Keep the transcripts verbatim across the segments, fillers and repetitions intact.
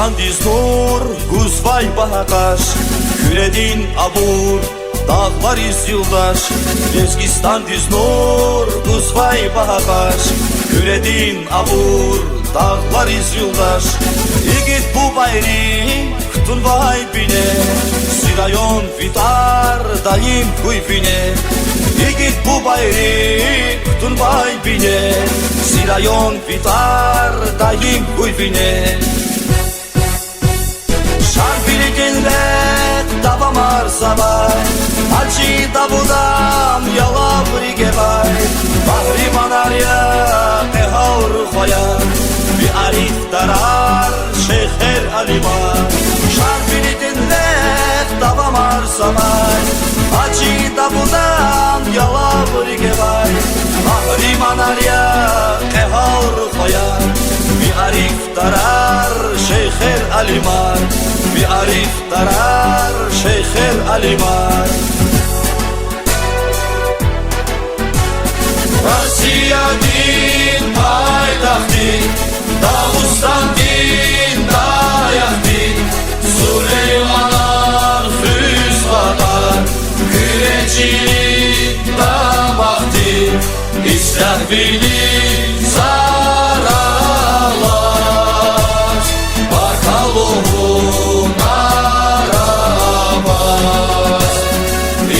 Диз нур гузвай багьа къаш, Куьредин абур, дагълариз юлдаш. Лезгистандиз нур гузвай багьа къаш, Куьредин абур, дагълариз юлдаш. Игит бубайри кутунвай бине, зи район ви тӀвар даим гуй вине. Игит бубайри кутунвай бине, зи район ви тӀвар даим гуй вине. Шарвилидин рехъ давамарзавай, Гьажи Давудан ялаври гевай, къагьриманар я, кьегьал рухваяр, ви арифдарар, шейхер, алимар. Шарвилидин рехъ давамарзавай, Гьажи Давудан ялаври гевай, къагьриманар я, кьегьал рухваяр, ви арифдарар, шейхер, алимар, ви арифдарар, шейхер, алимар. Россиядин пайтахтдин, Дагъустандин даякьдин, Сулейманан хуьзватӀар, Куьре чилин дамахдин, ислягьвилин зараллаз, баркалла лугьун араваз,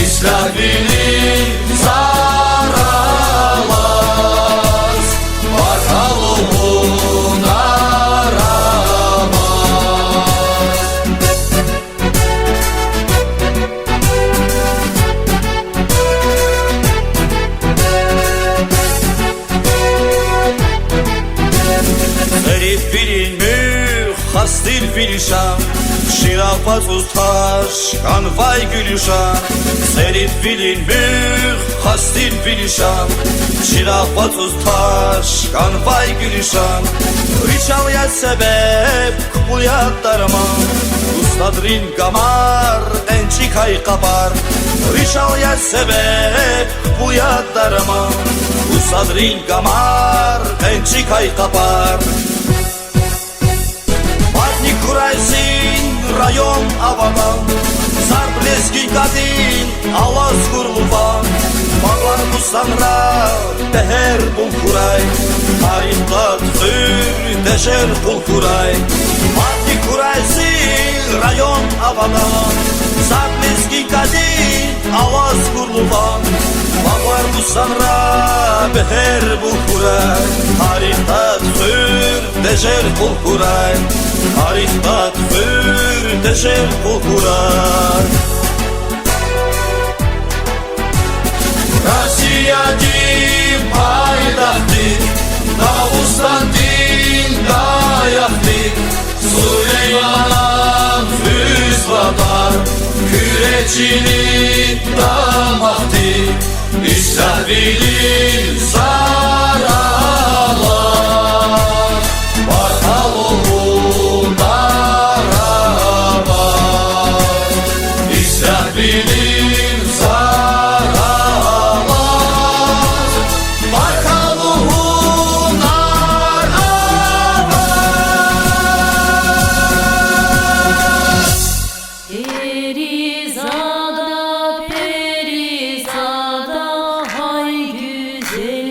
ислягьвилин зараллаз, баркалла лугьун араваз. Церевилин муьгъ хас тир ви лишан, чирагъ вацӀуз таш кӀанвай гуьлуьшан. Церевилин муьгъ хас тир ви лишан, чирагъ вацӀуз таш кӀанвай гуьлуьшан. Ричал я себеб, кпӀул я дарман, устадрин гамар, кьенчӀикай къапар. Ричал я себеб, кпӀул я дарман, устадрин гамар, кьенчӀикай къапар. Мадни хьурай зи район авадан, зарб лезги кадин алаз гурлуван, Бакьвар Бустанра бегьер къул хьурай, тарих тадхъуьр тежер къул хьурай. Мадни хьурай зи район авадан, зарб лезги кадин алаз гурлуван, Бакьвар Бустанра бегьер къул хьурай, тарих тадхъуьр тежер къул хьурай, тарих тадхъуьр тежер къул хьурай. Россиядин пайтахтдин, Дагъустандин даякьдин, Сулейманан хуьзватӀар, Куьре чилин дамахдин, ислягьвилин зараллаз, баркалла лугьун араваз, ислягьвилин зараллаз, баркалла лугьун араваз. Перизада, перизада, гьай гуьзел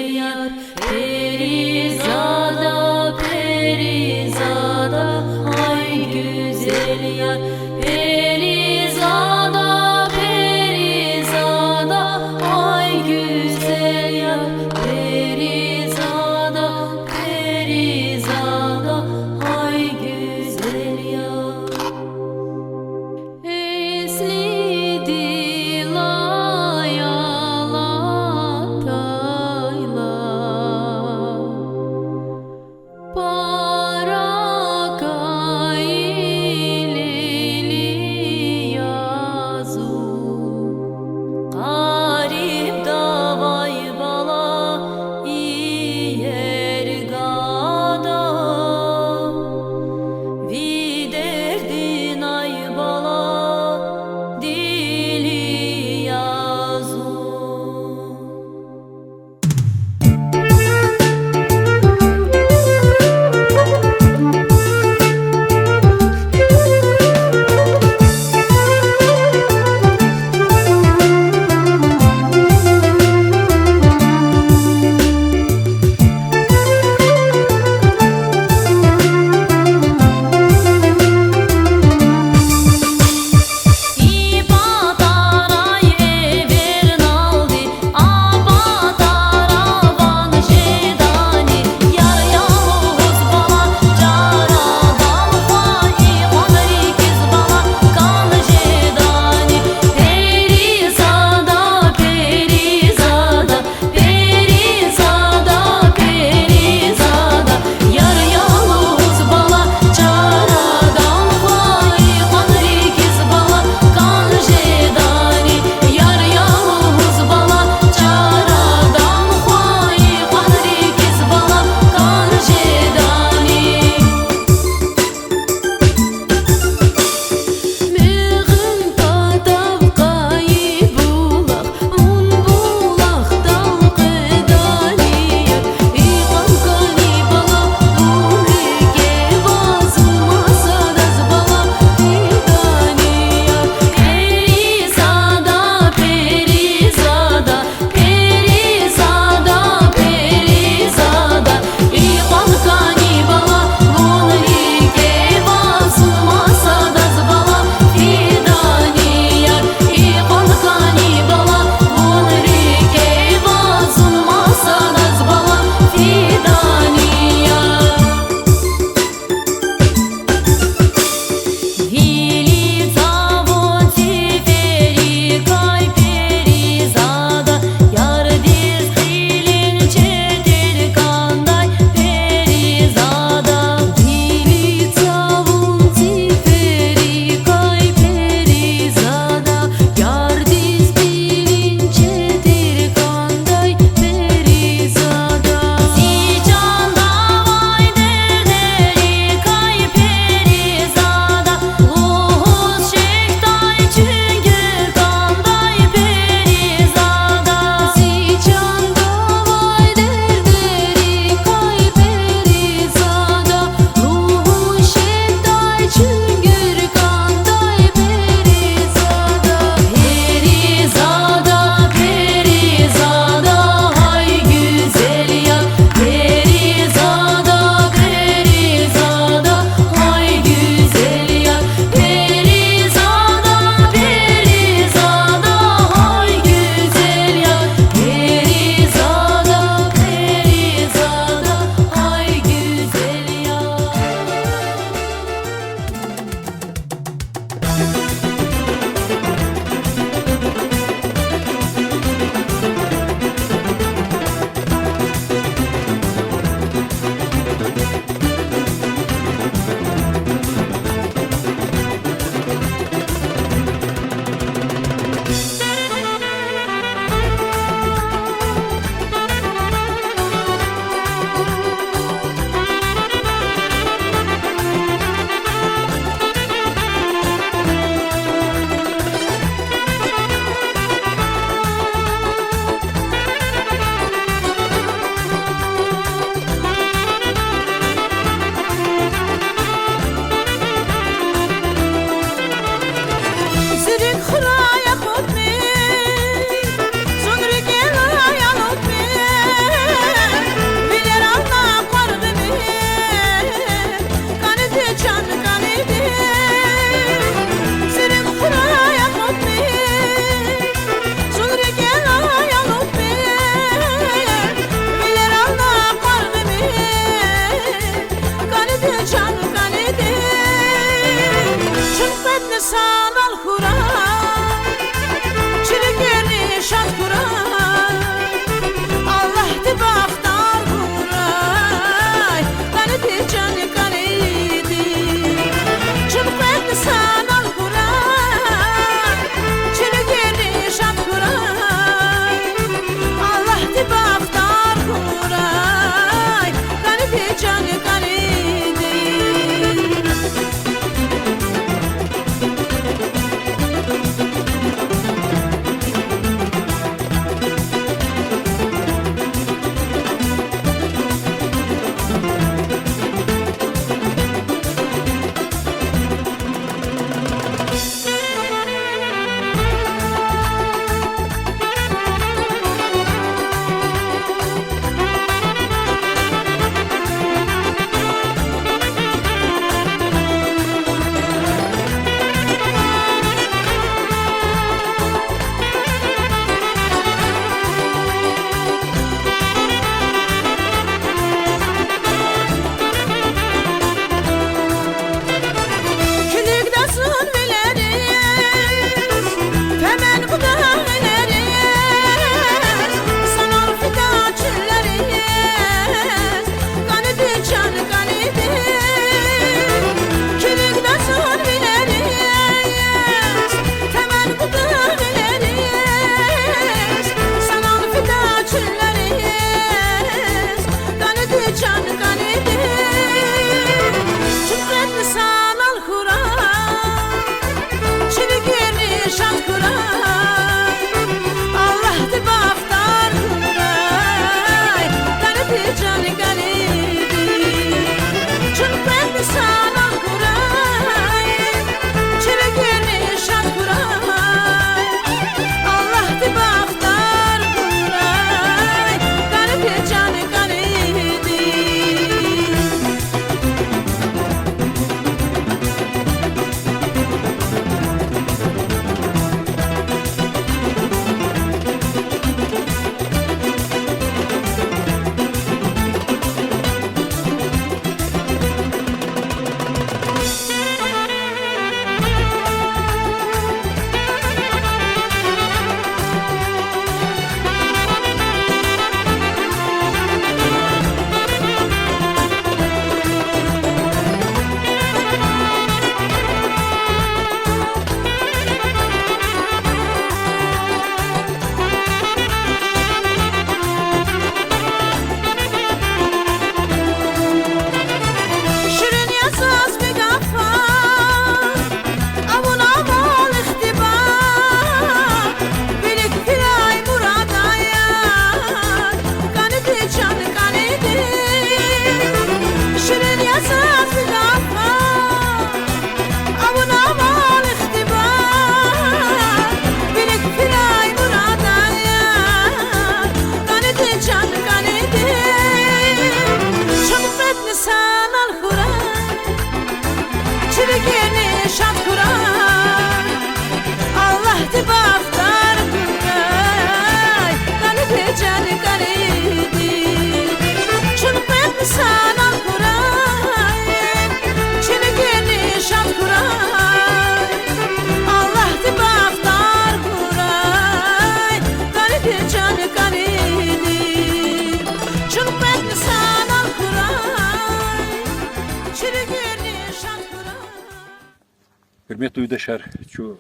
Гьуьрметлу юлдашар, чун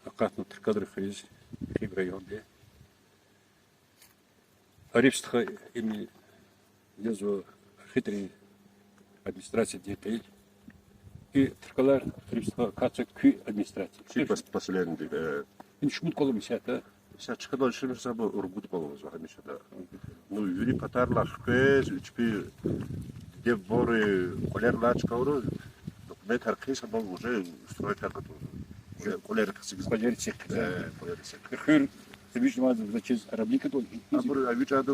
акъатна Триколордин хуьруьз, Хив районди. Ариф стха, им язва архитекторрин администрациядин кьил. И Триколор, Ариф стха, катса куь администрация. Чи пос-, поселениедик, э. Им шумуд кӀвал исятда? Исятда чкадал чна, мисал, ругуд кӀвал авазва гьамиша. Ну, вири патарилай хквез, чпи дидед-бубайри кӀвалерилай чка авуру, документар хъийиз, абур уже стройкаяр кутазва. Уже кӀвалер эцигиз. КӀвалер эцигиз. Э, кӀвалер эцигиз. Хуьр, хуьр вичӀнавайди, значит, арабник тун. Абур, а, вичӀайди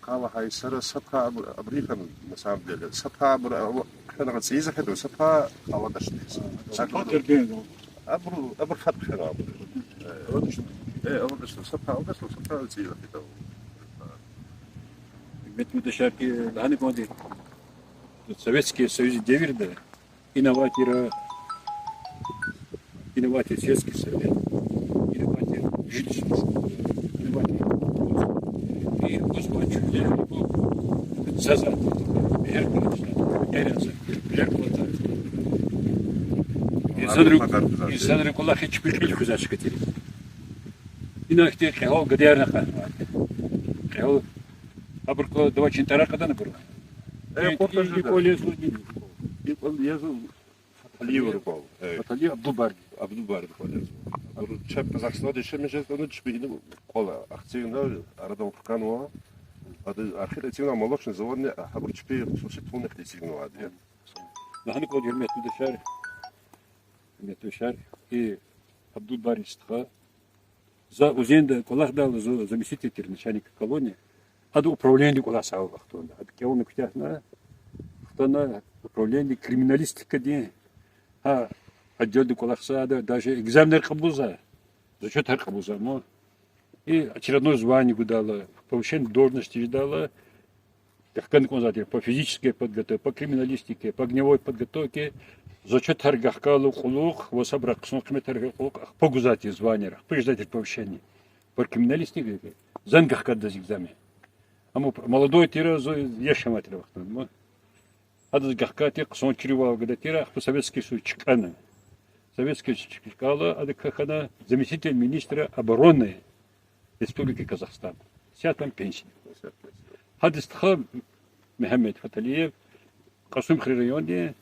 кӀвалахай сара са пай абур, абурун хьана, на самом деле. Са пай абур, а, хвена цӀийиз хьайитӀа, са пай аладачни. Са пай тербиядал. Абур, абур фад хвена абур. Э, аладачни. Э, аладачни. Са пай аладачни, са пай цӀийиз хьайитӀа. Гьуьрметлу юлдашар, ки лагьана кӀанзава, Советский Союздин девирда ина авай тир, ина авай тир сельский совет, ина авай тир жилищный, ина авай тир колхоз. И колхоз ва чуьллер, заза, бегьер кваз, эренза, бегьер кваз. Инсанри, инсанри кӀвалахиз чпи кьил хуьзвай чка тир. Ина ихьтин кьегьал гадаярни акъатнавай. Кьегьал, абурукай давай чин тӀварар кьадани абуру. Э, и, и, и кӀвал язва, и кӀвал язва Фаталиеврин кӀвал. Э. Фаталиев Абдулбаридин. Абдулбаридин кӀвал язва. Абуру чеб Казахстанда яшамиш жез, ана чпи ина кӀвал ахцегна, арадан хканва. Ада архив эцигна молочный заводни, абур чпи сусид тунихъ эцигнавайди я. Лагьана кӀанзава, гьуьрметлу юлдашар, гьуьрметлу юлдашар, и Абдулбаридин стха, за Узенда кӀвалахдайла, зун заместитель тир начальника колонии, ада управлениеда кӀвалахзавай вахтунда. Ада кӀелна куьтягьна, хтана управлениеда криминалистикадин, гьа отделда кӀвалахзавай, ада даже экзаменар кьабулзавай, зачётар кьабулзавай, ну. И очередное звание гудайла, повышение должности жедайла, вахкана кӀанзавай тир по физической подготовке, по криминалистике, по огневой подготовке, зачётар гахкайла кьулухъ, ва сабур хъсан къиметар кьулухъ, ахпа гузвай тир званиеяр, ахпа жедай тир повышение. По криминалистике зани гахкадай экзамен. Амма молодой тир, зун яш авай тир вахтунда. Адаз гахкай тир, хъсан чирвал гада тир, ахпа Советский Союз чкӀана. Советский Союз чкӀайла, ада кхьена заместитель министра обороны Республики Казахстан. Исятда пенсия. Гьадан стха Мегьамед Фаталиев, Кьасумхуьруьн районди,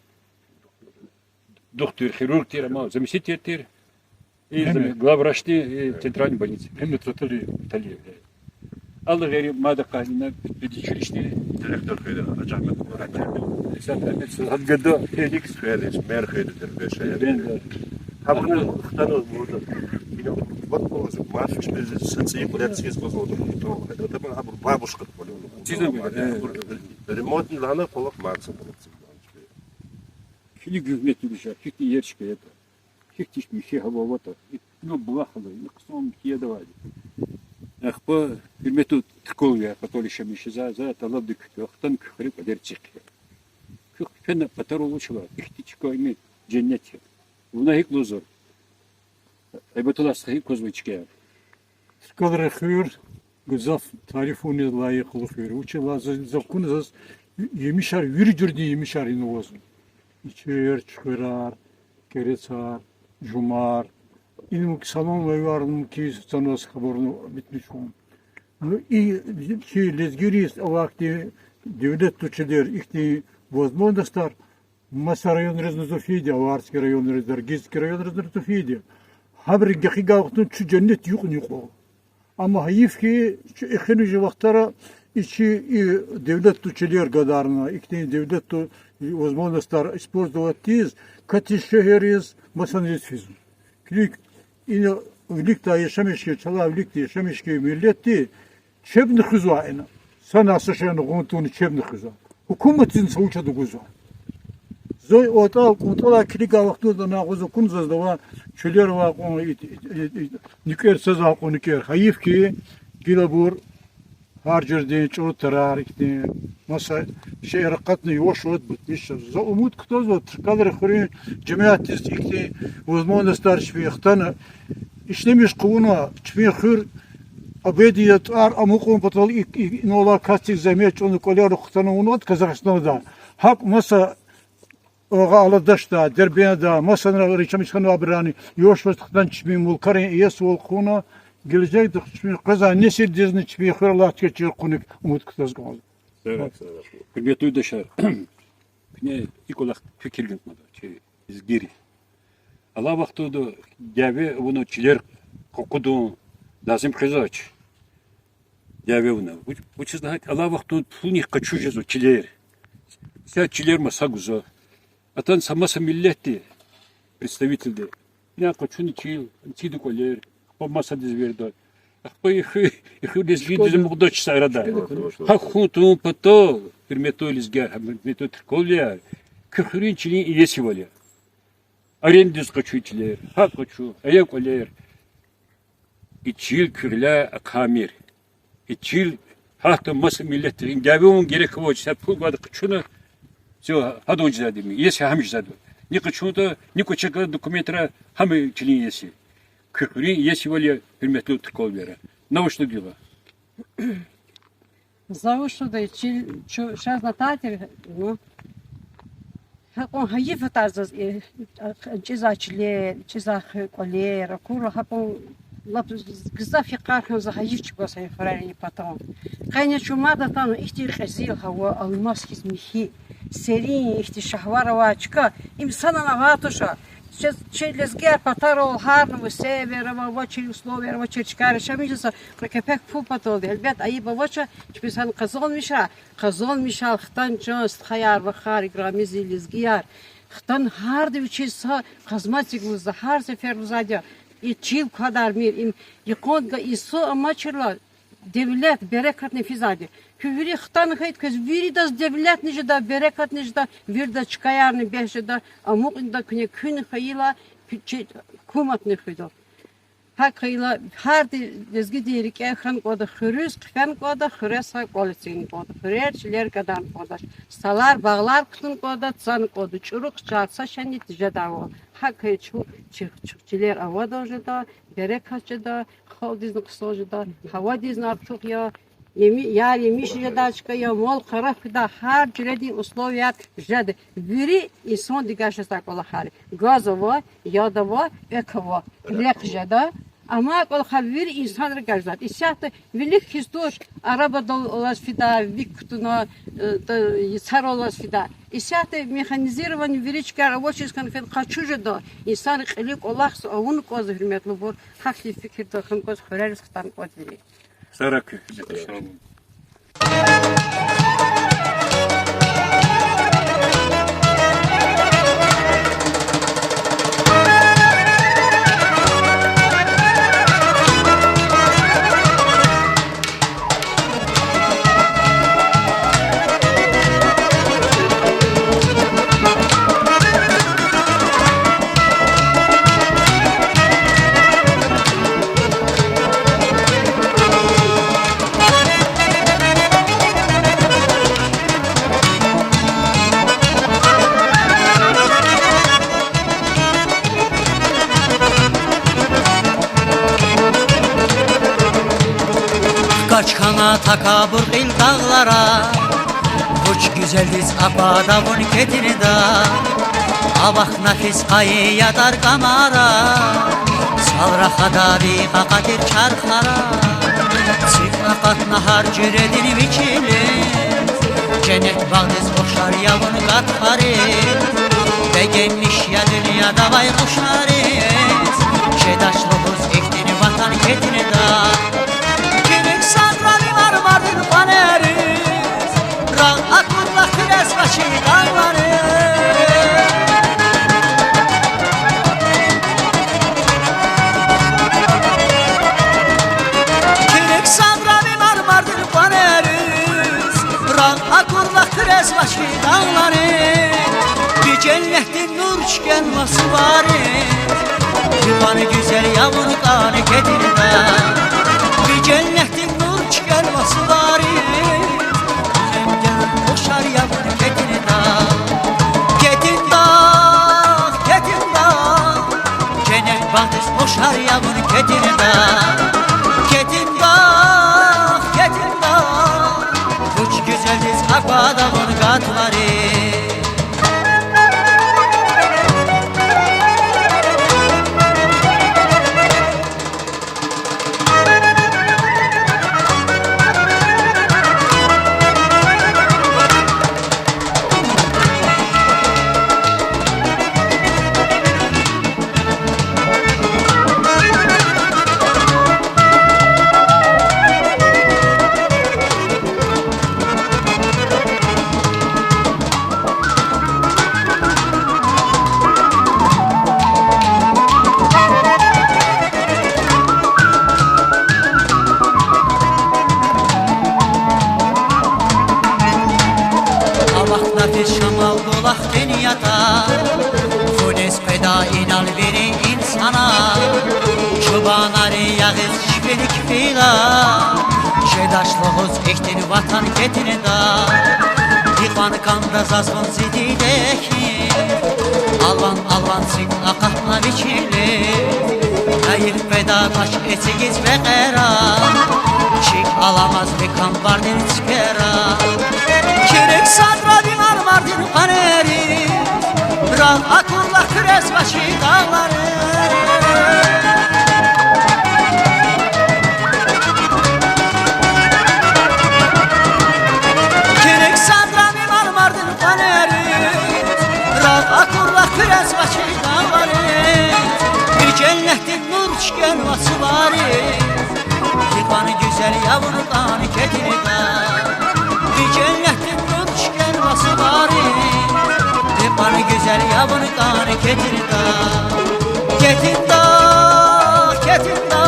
духтур, хирург тир, амма заместитель тир. И зам-, главврач тир, и центральный больница. Мегьамед Фаталиев. Фаталиев, э. Алла гъейри мад акъатна педучилищеди. Директор хьайиди Гьажи Агьмед. Гьажи Агьмед. Исятда Агьмед Сагьадгада, Феликс. Феликс, мэр хьайиди Дербент шегьердин. Дербент, да. Гьабуру хтана, мурда. Ина, вот, вот, мас чпиз са цӀийи кӀвалер эцигиз кӀанзавайди. Гьабуру бабушка кӀвале. Чиза, э. Ремонтни лагьана кӀвалах ман са кӀвалах. Килиг, гьуьрметлу юлдашар, гьихьтин иер чка я ятӀа. Гьихьтин михьи гьава аватӀа. Ина булах ала, ина хъсан михьи яд авайди. Ахпа, гьуьрметлу Триколорви, патал яшамиш жезвай, за тӀалабдик кутун, хтана куь хуьре кӀвалер эцигин. Куь фена патарал вуч ала, ихьтин чка, им женнет я. Вуна гьикӀ лугьузва? Гьайбатуллагь стха, гьикӀ квазва и чка? Триколордин хуьр гзаф тарифуниз лайихлу хуьр. Вучиз лагьайтӀа за, за акуна, заз емишар, вири жуьредин емишар ина авазва. Ичер, чуьхверар, кӀерецар, жумар. Ина мумкин саламвайвар, мумкин саназ хабарни битмишун. Ну, и чи лезгийриз авай ихьтин девлетлу чилер, ихьтин возможностьар маса районриз на фейиди, Аварский районриз, Даргинский районриз на фейиди. Гьабуру гекъигай вахтунда чун женнет юкьни юкьва. Амма гьайиф хьи, чи эхиримжи вахтара и чи, и девлетлу чилер гадарна, ихьтин девлетлу возможностьар использовать тийиз, катиз шегьерриз, масаниз физва. Килиг, ина виликдай яшамиш хьайи, чалай виликдай яшамиш хьайи миллетди чебни хуьзвай ина. Санай са шейни гъун тавуни чебни хуьзвай. Гьукуматдизни са вуч ада гузва. Зун отӀал, кӀунтӀалай килигай вахтунда ана агъуз акуна заз, давай чуьллер авай кьван, и, и, и, и, нуькӀер цазвай кьван нуькӀер. Гьайиф хьи, гила абур гьар жуьредин чӀуру тарар, ихьтин маса шейэр акъатна, яваш-яваш битмиш жезва. За умуд кутазва Триколордин хуьруьн жемятдиз ихьтин возможностьар чпин хтана, ишлемиш хъувуна чпин хуьр абеди я тӀвар амукьун патал, и, и, инал алай касдихъ зегьмет чӀугуна, кӀвалер хтана авунватӀа Казахстанда. ГьакӀ маса Агъа Аладашда, Дербентда, масанра ричамис хьанвайбурани, югъ-югъ хтана чпин мулкарин иесивал хъувуна, гележегда чпин къвезвай несилдизни чпин хуьр алай чка чир хъувуник умуд кутаз кӀанзава. Гьуьрметлу юлдашар, куьне и кӀвалах фикир гана кӀанда чи лезгийри. Алай вахтунда дяве авуна чилер къакъудун лазим къвезвач. Дяве авуна. Вуч-, вучиз лагьайтӀа алай вахтунда пулунихъ къачуз жезва чилер. Са чилер маса гузва. Атана са маса миллетди представительди. Ина къачуна чил, чида кӀвалер, ахпа масадиз верда. Ахпа и хуьр, и хуьр лезгийдиз мукьдач са арада. ГьакӀ хьун тавун патал, гьуьрметлу лезгияр, гьуьрметлу тирколвияр, куь хуьруьн чилин иесивал я. Арендадиз къачу чилер, гьакӀ къачу, ая кӀвалер. И чил куь гъиляй ахъаймир. И чил гьатта маса миллетдин, дяве авун герек авач, са пул гвайди къачуна, всё, гьадан жезвайди я, иеси гьам жезвайди я. Ни къачунатӀа, ни кӀвачиз галаз документра, гьам чилин иеси. Куь хуьруьн иесивал я, гьуьрметлу тирколвияр. На вуч лугьуда. За вуч лугьуда, чил, чу-, чаз на тадир, ну, гьакьван гьайиф атӀа заз, э, чӀизвай чилер, чӀизвай хуьр, кӀвалер акурла, гьакьван лап гзаф йикъар хьана за гьайиф чӀугваз гьа хуьрерин патан. Къене чун мад атана, ихьтин кьезил гьава, алмас хьиз михьи, серин ихьтин шагьвар авай чка, им санани авай туш. Чаз, чи лезгияр патарал гьарнава, север ава, авачир условияр, авачир чкайра яшамиш жезва са кьве кепек пул паталди. Гьелбет, айиб авач, чпи сан къазанмишар, къазанмишар хтана, чан стхаяр, вахар, играми зи лезгияр. Хтана гьарда вичиз са къазмач эцигиз лугьузва, гьар сефер лугьузвайди я. И чил квадармир, им йикъан га-, инсан амачирла, девлет, берекатни физвайди. Куьн вири хтана хьайитӀа, квез виридаз девлетни жеда, берекатни жеда, виридаз чкаярни бес жеда, амукьда куьне, куьн хьайила, куь-, чи гьукуматни хуьда. ГьакӀ хьайила, гьарда лезгидин рикӀе хьана кӀанда хуьруьз, хъфена кӀанда, хуьре са кӀвал эцигна кӀанда, хуьрер, чилер гадарна кӀандач. Салар, багълар кутуна кӀанда, цана кӀанда, чӀуру хъчар, са шейни тежедайвал. ГьакӀ хьайила чу-, чи-, чи-, чилер авадаз жеда, берекат жеда, халкьдизни хъсан жеда, гьавадизни артух я, еми-, яр емиш жедай чка я, мал-къара хуьда, гьар жуьредин условияр жеда. Вири инсандихъ геж жезвай кӀвалахар я. Газ ава, яд ава, экв ава, рехъ жеда. Амай кӀвалахар вири инсанрихъ геж жезвайди. Исятда вилик хьиз туш, арабадал алаз фида, вик кутуна, э, та, йисарал алаз фида. Исятда механизированный вири чкаяр авачиз хьана фена къачуз жеда. Инсанри кьилив кӀвалахзава, авуна кӀанзава, гьуьрметлубур, гьахьтин фикирдал хьана кӀанзава, хуьрериз хтана кӀанда вири. Сагърай куьн. Къач хьана такабур кьил дагълара, вуч гуьзелдиз аквада вун кетинда. Авахьна физ къайи ятар кӀамара, сал рахада ви къакъатир чархара. Циф акъатна гьар жуьредин ви чилиз, женнет багъдиз ухшар я вун гатфариз. Бегенмиш я дуьньяда авай къушариз, жедач лугьуз ихьтин ватан кетинда. Килиг садрани мармардин къванери, рагъ акурла хъуьрез вачи дагълари. Килиг садрани мармардин къванери, рагъ акурла хъуьрез вачи дагълари. Ви женнетдин нур чкӀанва сувари, ви къван гуьзел я вун кӀани кетинда. Ви женнетдин нур чкӀанва сувари, ви женнетдин нур чкӀанва сувари. Кетинда, кетинда, женнет багъдиз ухшар я вун кетинда. Кетинда, кетинда, вуч гуьзелдиз аквада вун гатфари. Жедач лугьуз ихьтин ватан кетинда, икьван кӀанда заз вун зи диде хьиз. Алван-алван цик акъатна вичилиз, гьайиф къведач эцигиз векьера, чиг аламаз ви камбардин цуьквера. Килиг садра ви мармардин къванери, рагъ акурла хъуьрез вачи дагълари. Килиг садра ви мармардин къванери, рагъ акурла хъуьрез вачи дагълари. Ви женнетдин нур чкӀанва сувари, икьван гуьзел я вун кӀан кетинда. Ви женнетдин нур чкӀанва сувари, икьван гуьзел я вун кӀан кетинда. Кетинда, кетинда,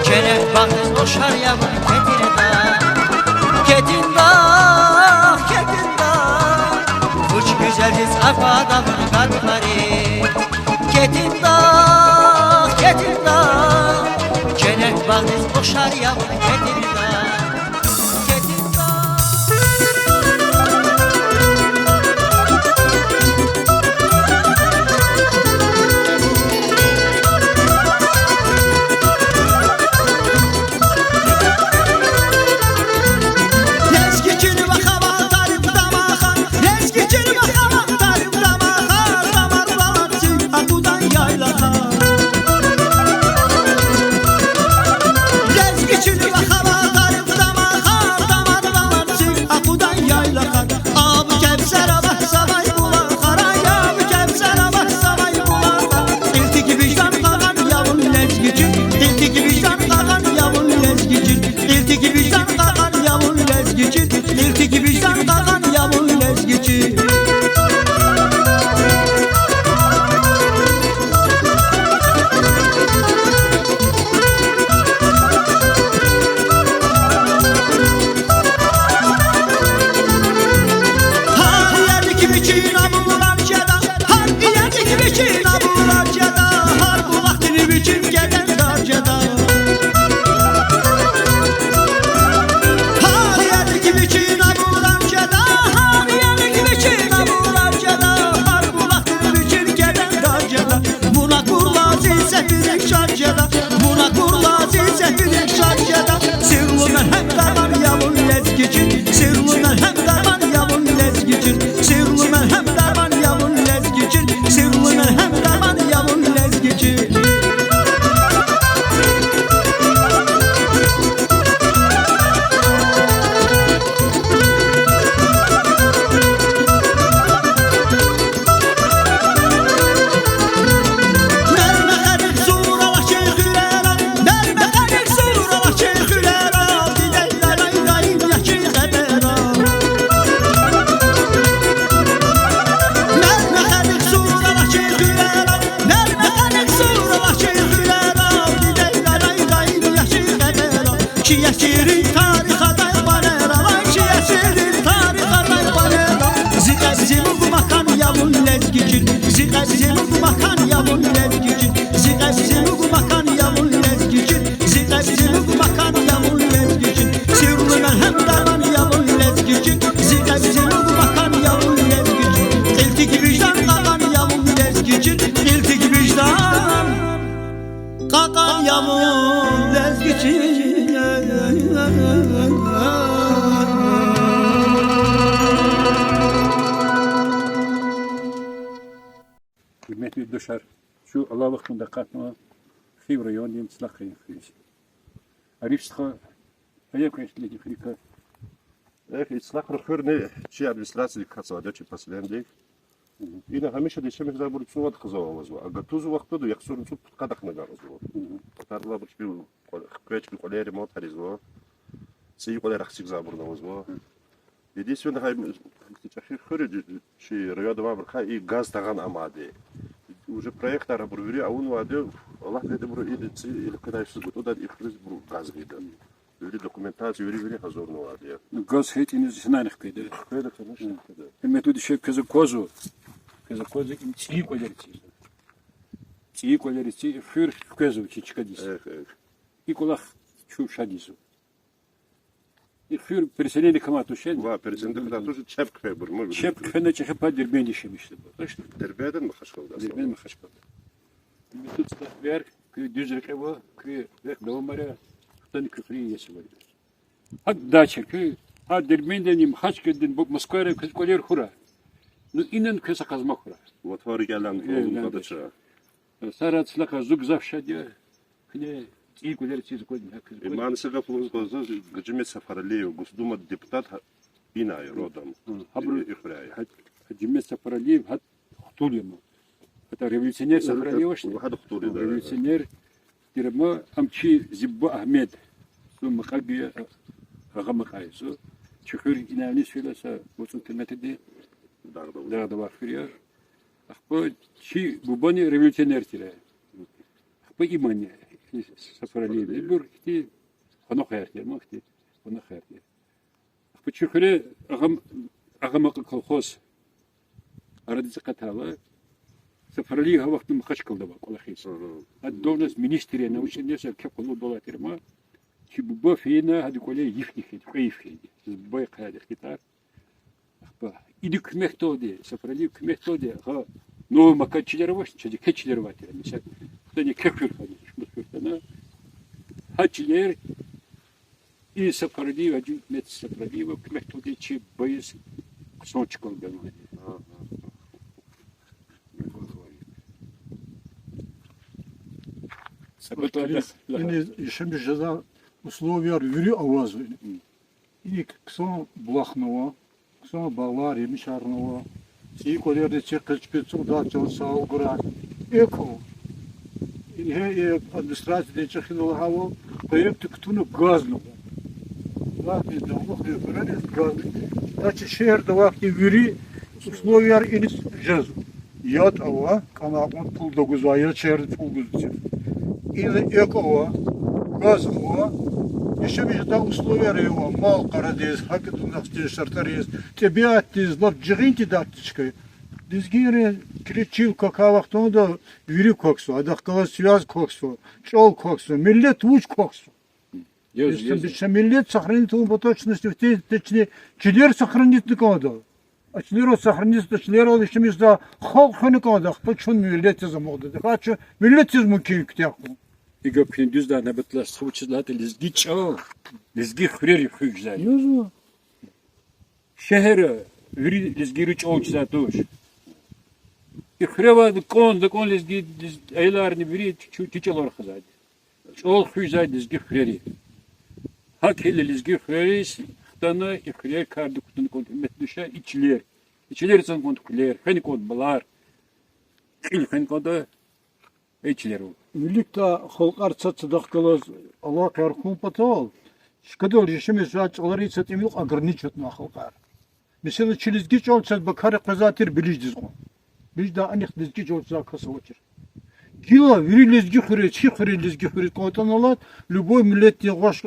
женнет багъдиз ухшар я вун кетинда. Кетинда, кетинда, вуч гуьзелдиз аквада вун гадлари. Кетинда, кетинда, женнет багъдиз ухшар я вун кетинда. Кетинда. Лезги чилив хабар дарим дамахар, лезги чилив хабар дарим дамахар, дамарлар цик акъудай яйлахар. Лезги чилив хабар дарим дамахар, дамарлар цик акъудай яйлахар. Абу Кевсер аваз завай булахар, ай, Абу Кевсер аваз завай булахар. Кьилди виждан къакъан я вун лезги чил, кьилди виждан къакъан я вун лезги чил, кьилди виждан къакъан я вун лезги чил, кьилди виждан къакъан я вун лезги чил. Гьар ердик вичин абурар жеда, гьар ердик вичин абурар жеда, гьар булахдин вичин гедендар жеда. Гьар ердик вичин абурар жеда, гьар ердик вичин абурар жеда, гьар булахдин вичин гедендар жеда. Вуна курла зи сефилик шад жеда, вуна курла зи сефилик шад жеда. Сирлу мелгьем дарман я вун лезги чил, сирлу мелгьем дарман я вун лезги чил, сирлу мелгьем дарман я вун лезги чил, сирлу мелгьем дарман я вун лезги чил. Мер мехерик зур авачир хуьрера, мер мехерик зур авачир хуьрера, дидедин райдин яшин къебера. Мер мехерик зур авачир хуьрера, мер мехерик зур авачир хуьрера, дидедин райдин яшин къебера. Чи яширин тарих атай къванера, вай, чи яширин тарих атай къванера. Зи кьеб зи лугьуз макан я вун лезги чил, зи кьеб зи лугьуз макан я вун лезги чил, зи кьеб зи лугьуз макан я вун лезги чил, зи кьеб зи лугьуз макан я вун лезги чил. Сирлу мелгьем дарман я вун лезги чил, зи кьеб зи лугьуз макан я вун лезги чил. Кьилди виждан къакъан я вун лезги чил, кьилди виждан къакъан я вун лезги чил. Гьуьрметлу юлдашар, чун алай вахтунда акъатнава Хив райондин Цлахрин хуьруьз. Ариф стха, гьа я квехъ лезги хуьр икӀ. Эхь, и Цлахрин хуьрни чи администрациядик кваз авайди я, чи поселениедик. Ина гьамиша дишегьлибуру цӀувад къизва авазва. А гатуз вахтунда яхцӀурни цӀуд-пудкъад ахна агакьзава. Тарла абур чпи кьве-, кве чпи кьвалер ремонт ийизва. ЦӀийи кьвалер ахцигзавайбурни авазва. Единственное, гьа и чӀехи хуьр я, чи районда авайбурукай и газ тагъан амайди. Уже проектар абур вири авунвайди, Аллагь гайитӀа абуру и цӀийи элкъведайдаз гатӀунайди и хуьруьз абуру газ гайида. Вири документация, вири-вири гьазурнавайди я. Газ гьа итимиз гьинани хкведа? Хкведа, конечно, хкведа. Гьуьрметлу юлдашар, квез аквазва, квез аквазва, им цӀийи кьвалер эцигзава. ЦӀийи кьвалер эцигзава, хуьр хквезва чи чкадиз. Эхь, эхь. И кӀвалах чун шад ийизва. И хуьр переселение квай туш эн. Ва, переселение квай туш, чеб хъфейбур ма. Чеб хъфена чӀехи пай Дербентда яшамиш жезва. Точно? Дербентдани Махачкъаладани? Дербент, Махачкъала. Метуд стахвер, куь дуьз рекье ава, куь рехъ давамар ая, хтани куь хуьруьн иеси авайди. ГьакӀ дача куь, гьа Дербентдани, Махачкъаладани, Москвадани квез кӀвалер хьурай. Ну, инани квез са къазмак хьурай. Ватар гелан, э, олун гелан къадача. Сара цлака зу гзаф шад я. Куьне цӀийи кӀвалер циз квадни гьакиз квадни. Иман са гаф лугьуз кӀанзава, Гьажимет Сафаралиев, Госдума депутат, гьа, ина я родом. Гьабуру и хуьряй. Гьа-, Гьажимет Сафаралиев гьа хтул я ма. ГьатӀа революционер Сафаралиев авачни? Гьада хтул я, да. Революционер тир ма, ам чи зи буба Агьмед. Зун Макьагъ я, агъа Макьагъ я зун. Чи хуьр инавни сила са вацӀун тирметади. Дагъда авай. Дагъда авай хуьр я. Ахпа чи бубани революционер тир. Ахпа имани, Сафаралиев, ибур ихьтин къонахар тир ма, ихьтин къонахар тир. Ахпа чи хуьре агъам-, агъа Макьагъ колхоз арадиз акъатайла, Сафаралиев гьа вахтунда Махачкъалада авай кӀвалахиз. Гьа, должность министр я, научный, са кепкалу долатир ма. Чи буба фена гьадан кӀвале йифни хьайиди, кьве йиф хьайиди. Чи бубадихъ хьайиди хкитар. Ахпа идан куьмекдалди, Сафаралиеван куьмекдалди, гьа, Новый Макач чилер авачни, чаз еке чилер авай тир. Мисал, хтани еке хуьр хьана, шумуд хуьр хьана. Гьа чилер и Сафаралиев, Гьажимет Сафаралиеван куьмекдалди чи бубайиз хъсан чкал ганвайди. Са кӀватӀалда ина яшамиш жезвай условияяр вири авазва. Ина хъсан булахни ава, хъсан багълар, емишарни ава. ЦӀийи кӀвалерни чир хъийиз чпиз цӀуд лагьай чӀал сагъ гурай. Экв ава. Ингье и администрациядин чӀехи лагьайвал, проектдик кутуна газни ава. Лагьана давлахъ хуьрериз газни. Значит, шегьерда авай хьтин вири условияяр иниз жезва. ЯтӀ ава, кӀан акьван пул тагузвай, я шегьердиз пул гузвай. Ина экв ава, газ ава, яшамиш жедай условияяр ава, мал къарадиз, гьакӀ дунахъдиз, шартӀариз, тӀебиатдиз, лап жигъин тийидай чка я. Лезгийри килиг чил квахьай вахтунда вири квахьзава, адахъ галаз связь квахьзава, чӀал квахьзава, миллет вуч квахьзава. Если миллет сохранить авун патал чна, чилер сохранитьна кӀанда. А чилерал сохранитьна, чилерал яшамиш жедай халкь хвена кӀанда, ахпа чун миллет яз амукьда. ТахьайтӀа чун миллет яз мумкин я куьтягь хьун. И гаф куьне дуьз лагьана, батлас хавчиз лагьайтӀа, лезги чӀал лезги хуьрерив хуьх жезвайди. Шегьерра вири лезгийри чӀал чизвай туш. И хуьре авайди кӀанда-кӀанда лезги, лез-, аяларни вири чи, чи чӀалал рахазвайди. ЧӀал хуьх жезвайди лезги хуьрерив. ГьакӀ хьайила лезги хуьрериз хтана и хуьрер кардик кутуна кӀанда, гьуьрметлу дишегьли, и чилер. И чилер цана кӀанда кьуьлер, хвена кӀанда малар. Кьил хвена кӀанда и чилерал. Виликдай халкьар цацадахъ галаз алакъаяр хьун патал, чкадал яшамиш жезвай чӀаларин са тӀимил ограничивать авунвай халкьар. Месела, чи лезги чӀал чаз Бакара къвезвай тир Билиждиз кьван. Билиждай анихъ лезги чӀал чизвай кас авачир. Гила вири лезги хуьре, чи хуьре, лезги хуьре кӀантӀани алад, любой миллетдин гъваш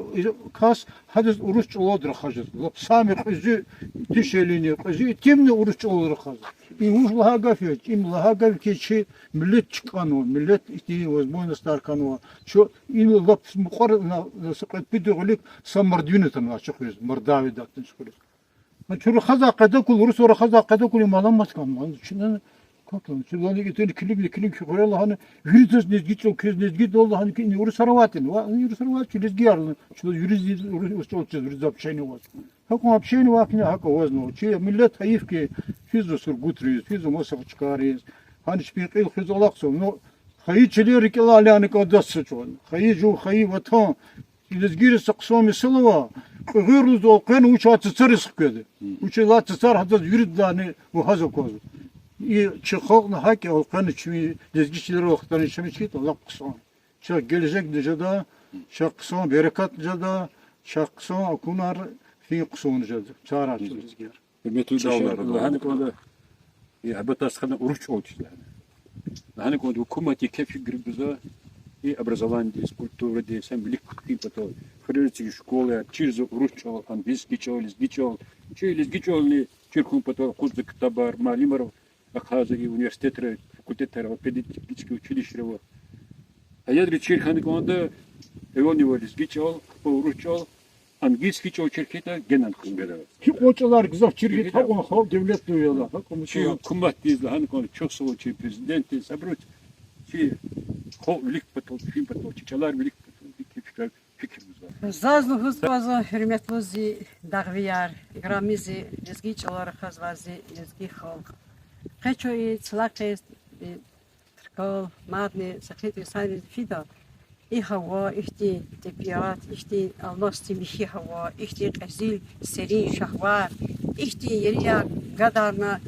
кас гьадаз урус чӀалалди рахаз жезва. Лап сами кьуьзуь дишегьлини, кьуьзуь итимни урус чӀалалди рахазва. И вуж лагьай гаф я, им лагьай гаф хьи, чи миллет чкӀанва, миллет ихьтин возможностьар хьанва. Чун ина лап мукьвара на, на са кьвед-пуд йигъ вилик са мордвина атанвай чи хуьруьз, Мордовиядин хуьруьз. Гьа чун рахазвай къайдакай, урусри рахазвай къайдакай им аламат хьанва. Чна, как, чна лагьана, итим килигна, килиг хуьре лагьана, виридаз лезги чӀал, квез лезгидал лагьана, ки ина урусар авайтӀани, ва урусар авай, чи лезгияр, чна вириз урус, урус чӀал чиз, вириз общение аваз. Гьакьван общение авай хьи, гьакӀ авазнава. Чи миллет гьайиф хьи, физва Сургутриз, физва маса чкайриз, гьана чпин кьил хуьз алахъзава. Ну, хайи чилер рикӀелай алайни кӀанда са чӀаван. Хайи жув, хайи ватан. Лезгийриз са хъсан мисал ава, кьуьгъуьр лугьуз элкъвена вуч я цацариз хкведа. Вуч я цацар гьадаз виридалайни вугьаз аквазва. И чи халкьни гьакӀ элкъвена чпин лезги чилерал хтана яшамиш хьайитӀа лап хъсан. Чахъ гележегни жеда, чахъ хъсан берекатни жеда, чахъ хъсан акунар фин хъсан жеда. Чарар чи лезгияр. Гьуьрметлу дишегьли, лагьана кӀанда, и Абатас хана урус чӀал чиз лагьана. Лагьана кӀанда, гьукуматди кеф гуьгъуьна гузва и образованиедиз, культурадиз, са вилик хьун патал. Хуьрерин цӀийи школаяр чирзава урус чӀал, английский чӀал, лезги чӀал. Чи лезги чӀални чир хьун патал акъудзава ктабар, муаллимар ахъайзава и университетра, факультетра ва педагогический училищера ва. Аялри чир хьана кӀанда, Эвелни ва лезги чӀал, ахпа урус чӀал, английский чӀал чир хьайитӀа, генани хъувун бере. Гьикьван чӀалар гзаф чир хьайитӀа, гьикьван халкь девлетлу я лагьана, гьукумат, чи гьукуматдиз лагьана кӀанда, чухсагъул чи президентдиз, абуруз, чи халкь вилик патал, фин патал, чи чӀалар вилик патал, икӀ фикир, фикир гузвай. Заз лугьуз кӀанзава, гьуьрметлу зи дагъвияр, играми зи лезги чӀалал рахазвай зи лезги халкь. Къе чун и цлакъиз, и Туркал мадни са кьвед инсанриз фида. И гьава, ихьтин тӀебиат, ихьтин алмасдин михьи гьава, ихьтин кьезил серин шагьвар, ихьтин ерияр гадарна,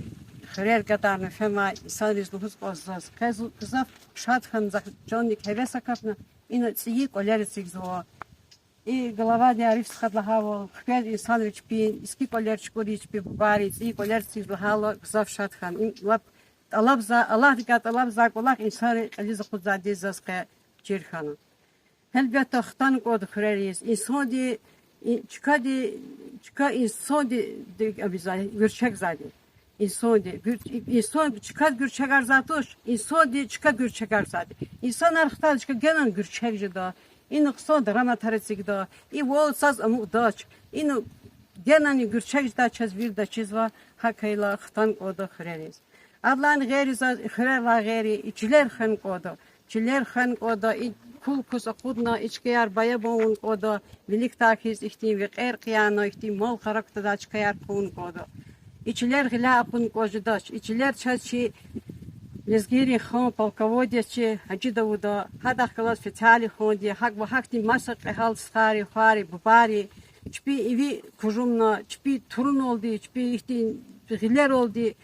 хуьрер гадарна фенвай инсанриз лугьуз кӀанзава заз. Къе зун гзаф шад хьана, за чандик гьевес акатна, ина цӀийи кӀвалер эцигзава. И главади ариф стхади лагьайвал, хквез инсанри чпин, иски кӀвалер чукӀуриз чпин бубайри, цӀийи кӀвалер эцигзава лагьайла, гзаф шад хьана. Им лап тӀалабза-, Аллагьдикай тӀалабзавай кӀвалах инсанри кьилиз акъудзавайди заз къе чир хьана. Гьелбетда, хтана кӀанда хуьрериз. Инсанди, и-, чкади, чка инсанди, ди-, абиза-, гуьрчегзавайди. Инсанди, гуьр-, инсан чкад гуьрчегарзавай туш, инсанди чка гуьрчегарзавайди. Инсанар хтайла чка генани гуьрчег жеда. Ина хъсан драматар эцигда. И вал саз амукьдач. Ина генани гуьрчег жедай чаз вирида чизва, гьакӀ хьайила хтана кӀанда хуьрериз. Адалай гъейри заз хуьрерилай гъейри и чилер хвена кӀанда. Чилер хвена кӀанда, и кул-кус акъудна, и чкаяр баябан авуна кӀанда, виликдай хьиз ихьтин векьер къияна, ихьтин мал-къара кутадай чкаяр хъувуна кӀанда. И чилер гъиляй акъудна кӀан жедач. И чилер чаз чи лезгийрин хан, полководец чи Гьажи Давуда, гьадахъ галаз Фетали ханди, гьакӀ ва гьахьтин маса кьегьал стхайри, хвайри, бубайри, чпин иви кужумна, чпин туруналди, чпин ихьтин гъилералди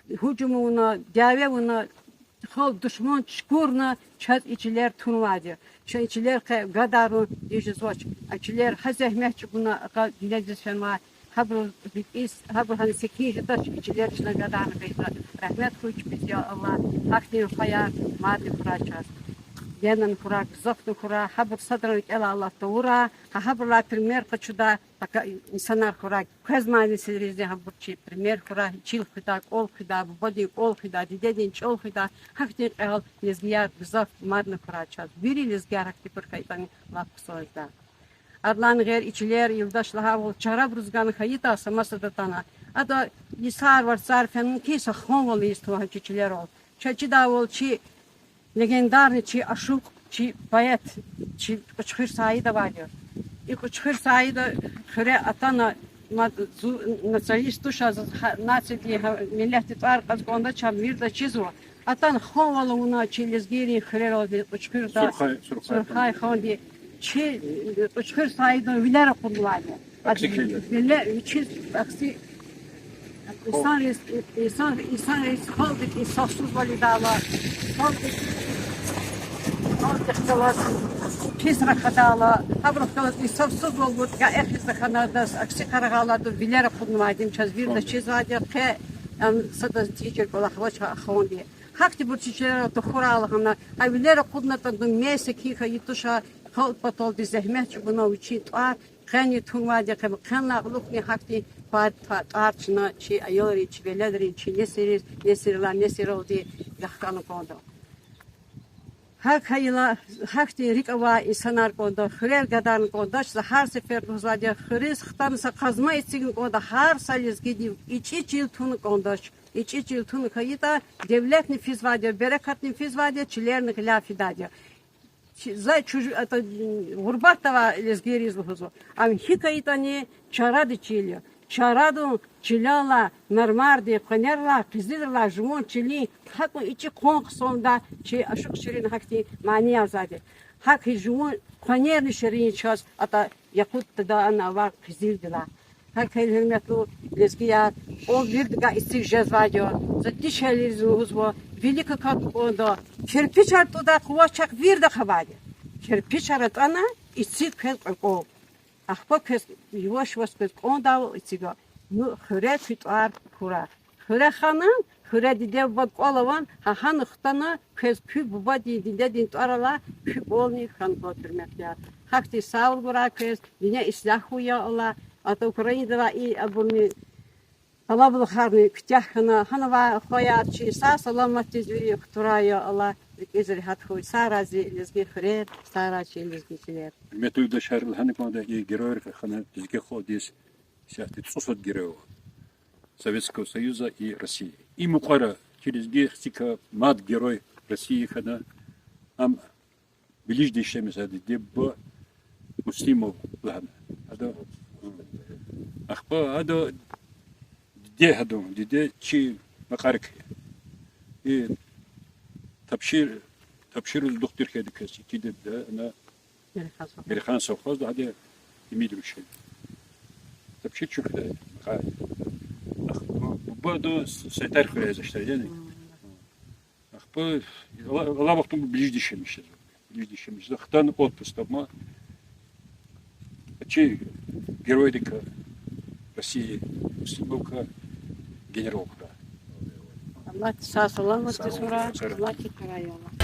гьужум авуна, дяве авуна, халкь душман чукурна, чаз и чилер тунвайди я. Чун и чилер къе гадарун тийижизвач. А чилер гьа зегьмет чӀугуна акъа дуьньядиз фенвай, гьабуруз рикӀиз, гьабур гьана секин жедач, и чилер чна гадарна къвезва. Рагьмет хьуй чпиз, я Аллагь, гьахьтин хайи мадни хьурай чаз. Генани хьурай, гзафни хьурай, гьабур садрани рикӀелай Аллагь тавурай, гьа гьабурулай пример къачудай, пака инсанар хьурай, квез мани сиризни гьабур чи пример хьурай, чил хуьдай, кӀвал хуьдай, бубадин кӀвал хуьдай, дидедин чӀал хуьдай, гьахьтин кьегьал лезгияр гзаф мадни хьурай чаз. Вири лезгияр гьахьтинбур хьайитӀани лап хъсан жеда. Адалай гъейри и чилер, юлдаш лагьайвал, чарабуруз гана хьайитӀа, са масад атана. Ада йисар-варцар фена хьи, са ханвал ийиз тавуна чи чилерал. Чаз чидайвал чи легендарный чи ашукь, чи поэт, чи Кьуьчхуьр Саид авайди я. И Кьуьчхуьр Саида хуьре атана, мад зун националист туш, заз гьа нациядин, гьа миллетдин тӀвар кьаз кӀандач, ам вирида чизва. Атана ханвал авуна чи лезгийрин хуьрералди, Кьуьчхуьрда, Сурхай, Сурхай Сурхай ханди. Ханди. Чи, э, Кьуьчхуьр Саидан вилер акъуднавайди я. Акси хьайила. Виле-, вичиз акси инсанриз, инсан, инсанриз халкьдик инсафсузвал ийидайла, халкьдик, халкьдихъ галаз пис рахадайла, гьабурухъ галаз инсафсузвал гуд гаэхиз тахьана адаз, акси къарагъайла адан вилер акъуднавайди я, им чаз вирида чизвайди я, къе, ам, садаз тийижир кӀвалах авач гьа ханди. Гьахьтинбур чи чилерал тахьурай лагьана, гьа вилер акъуднатӀа, адан мез секин хьайи туш, халкь паталди зегьмет чӀугуна, вичин тӀвар къени тунвайди я, къе хъенлай кьулухъни гьахьтин тӀвар, тӀва-, тӀвар чна чи аялриз, чи веледрин, чи несилриз, несилрилай несилралди вахкана кӀанда. ГьакӀ хьайила, гьахьтин рикӀ авай инсанар кӀанда, хуьрер гадарна кӀандач, за гьар сефер лугьузвайди я, хуьруьз хтана са къазма эцигна кӀанда, гьар са лезгиди ичӀи чил туна кӀандач. ИчӀи чил туна хьайитӀа, девлетни физвайди я, берекатни физвайди я, чилерни гъиляй фидайди я. Чи-, за чужу-, ата, гъурбатда авай лезгийриз лугьузва. Ам гьикӀ хьайитӀани чаради чил я. Чарадин чилелай, нармарди, къванерилай, къизилрилай жуван чилин гьакӀан ичӀи къван хъсанвайди я чи ашукь Ширина гьахьтин манияр зайди. ГьакӀ хьи жуван къванерни ширин я чаз, атӀа якъутдилай, ана авай къизилдилай. ГьакӀ хьайила, гьуьрметлу лезгияр, кӀвал виридакай эциг жезвайди я. За дишегьлийриз лугьузва, вилик акатна кӀанда, кирпичар тӀудай къуват чахъ виридахъ авайди я. Кирпичар атӀана, эциг квез кьве кӀвал. Ахпа квез, яваш-яваш квез кӀандайвал эцигда. Ну, хуьре куь тӀвар хьурай. Хуьре хана, хуьре диде-бубад кӀвал авун, гьа гьана хтана, квез куь бубадин, дидедин тӀвар алай куь кӀвални хьана кӀанда, гьуьрметлуяр. Гьахьтин сагъвал гурай квез, дуьнья ислягь хьуй, я Аллагь. АтӀа Украинадилай и абурни Алабулухарни куьтягь хьана, гьанавай хваяр чи сагъ-саламатдиз вири хтурай, я Аллагь, рикӀиз регьят хьуй, сагърай зи лезги хуьрер, сагърай чи лезги чилер. Гьуьрметлу юлдашар, лагьана кӀанда, и геройрикай хьана лезги халкьдиз исятда цӀусад герой ава Советского Союза и России. И мукьвара чи лезги хцика мад герой России хьана, ам Белижда ишлемишзавай диде-буба Муслимов лагьана. Ада, ахпа ада диде, гьадан диде чи Макьарикай я. И тапшир, тапшириз духтур хьайиди квез чи диде, ана Герехан совхозда, гьада имид рушен. Тапшир чуьхуьдай, Макьарик. Ах, бу-, буба ада Сайтар хуьряй яз аштар, яни? Ахпа ала, ала вахтунда Белижда ишлемишзава. Белижда ишлемишзава. Хтана отпускда ама, чи геройдикай России, Муслимовка генерал хьурай. Аллагьди сагъ-саламатдиз хьурай, Аллагьди хьурай, я Аллагь.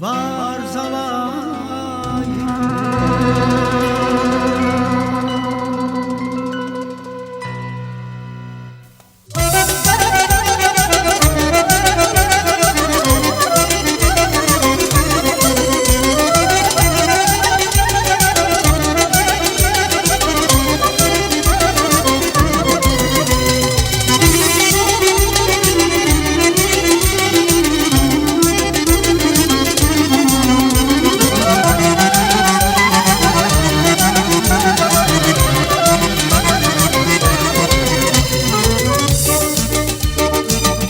варзалай.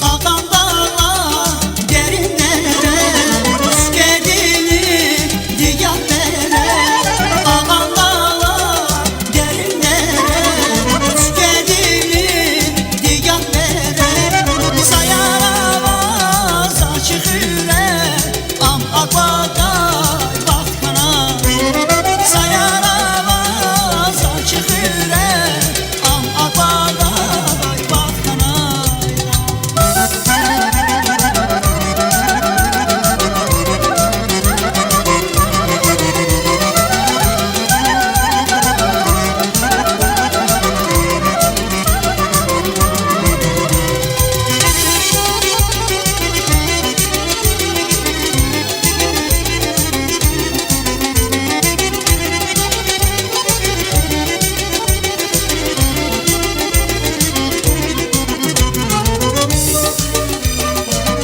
Кьакьан дагълар, дерин дере, Сускедини дигагь бере. Кьакьан дагълар, дерин дере, Сускедини дигагь бере. Саяр аваза чи хуьре, ам аквадай вахт хьанай. Саяр аваза чи хуьре, ам аквадай вахт хьанай.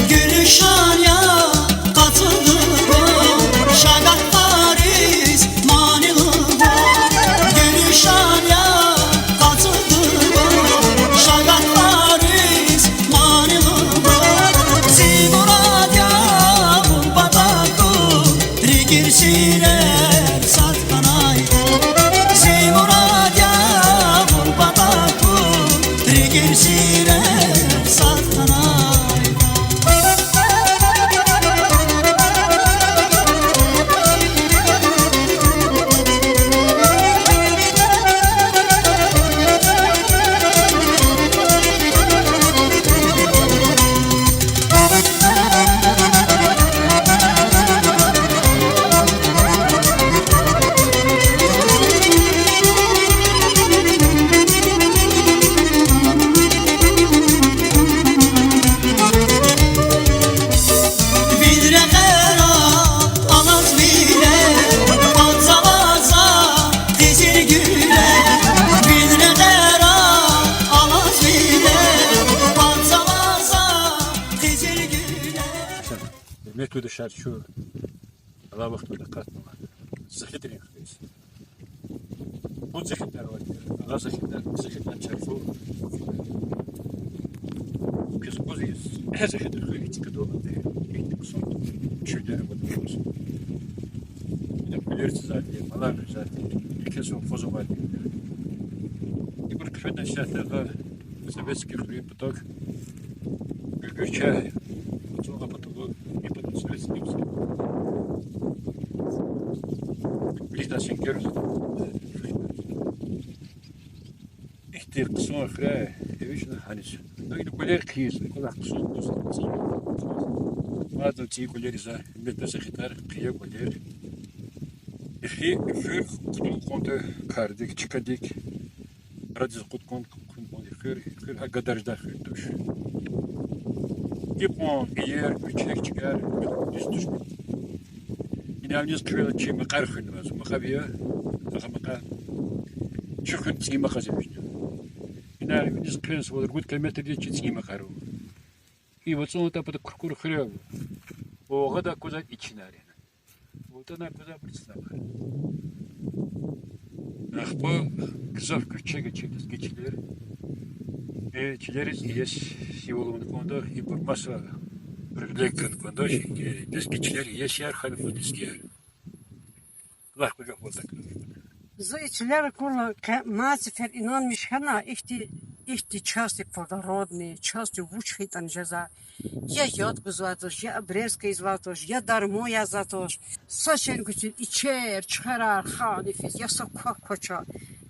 Гуьлуьшан я, къацу лугьуз, шагьат фариз манилу я. Гуьлуьшан я, къацу лугьуз, шагьат фариз манилу я. Зи мурад я гьурбатӀа хьун, рикӀин сирер сад хьанай. Зи мурад я гьурбатӀа хьун, рикӀин сирер сад хьанай. Вил рекьера алаз вилер, кӀанзава за къизил гуьллер. Вил рекьера алаз вилер, кӀанзава за къизил гуьллер. Гьуьрметлу юлдашар, чун алай вахтунда акъатнава Захидрин хуьруьз. Пуд Захидра авайди я, Агъа Захидра, Захидра чарху. Квез кӀанзава Захидрин хуьр гьихьтин кӀвалах авайди я, гьихьтин хъсан чуьллер авайди я. Ида куьлер цазавайди я, малар хуьзвайди я, еке совхоз авайди я. Ибур хъфена исятда Советский хуьруьн патав. Гуьгуьрча, цӀугъа патав, и патав Советский. Виликдай сенгер. Ихьтин хъсан хуьряй эвичӀна гьаниз. Гьакӏ кӀвалер хъийиз, кӀвалах хъсан, хъсан. Мад цӀийи кӀвалер ийиз, гьуьрметлу Захидрар, хъия кӀвалер. Эхир хуьр кутун кьван кардик, чкадик. Арадиз акъудун кьван хуьр, хуьр гьа гадардай хуьр туш. Икьван иер, вичик-чкаяр дуьз туш. Ина виниз хъфена чи Макьар хуьр ава, Макьар я, Агъа Макьар. Чи хуьр ЦӀийи Макьар я вични. Ина виниз хъфена са вад-ругуд километрдиз чи ЦӀийи Макьар ава. И вацӀун тапада Куркур хуьр ава. Агъадай кваза ичинар я. ВатӀанай кваза абур цӀинамар. Ахпа гзаф гуьрчег я чи лезги чилер. Э, чилериз иеси символ авун кӀанда, ибур маса привилегия гун кӀанда, э, лезги чилер иесияр хьана кӀанда лезгияр. Лагь, куьгьне ватакна. Зун и чилер акурла къе-, мад сефер инанмиш хьана, ихьти, ихьти части плодородный, части вуч хьайитӀани жезва. Я яд гузвайди туш, я обрезка ийизвайди туш, я дарман язавайди туш. Са шейни гуьцин ичер, чхерар хана физ, я са квахь квача.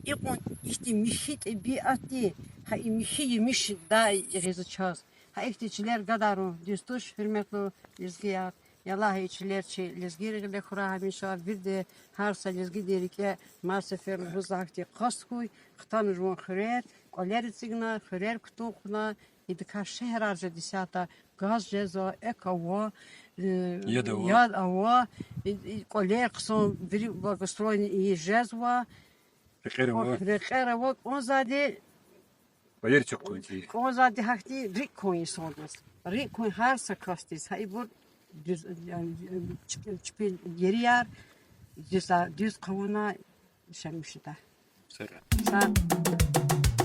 Икьван ихьти михьи тӀебиатди, гьа и михьи емишдай гъизва чаз. Гьа ихьти чилер гадарун дуьз туш, гьуьрметлу лезгияр. Аллагь и чилер чи лезгийрин гъиле хьурай гьамиша, вирида гьар са лезгидин рикӀе маса сефер лугьуз гьахьтин къаст хьуй, хтана жуван хуьрер, кӀвалер эцигна, хуьрер кутун хъувуна, идакай шегьерар жеда исятда, газ жезва, экв ава, э, яд ава, яд ава, и, и кӀвалер хъсан, вири благоустроенный ийиз жезва. Рекьер ава. Рекьер ава, кӀанзавайди, кӀанзавайди гьахьтин рикӀ кван инсандиз. РикӀ кван гьар са касдиз. Гьа ибур дуьз, э, э, чпи, чпи ерияр, дуьз, дуьз хъувуна яшамиш жеда. Сагърай. Сагърай.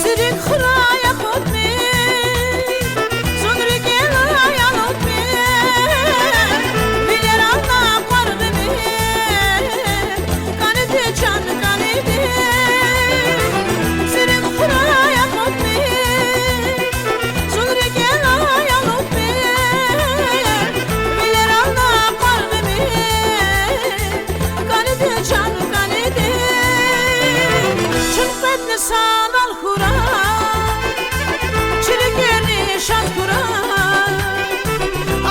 Зи рикӀ хурай акъудмир, зун рикӀелай алудмир, вилерал накъвар гъимир, кӀаниди чан кӀаниди. Зи рикӀ хурай акъудмир, зун рикӀелай алудмир, вилерал накъвар гъимир, кӀаниди чан кӀаниди. Чун къведни санал хьурай, чи рикӀерни шад хьурай,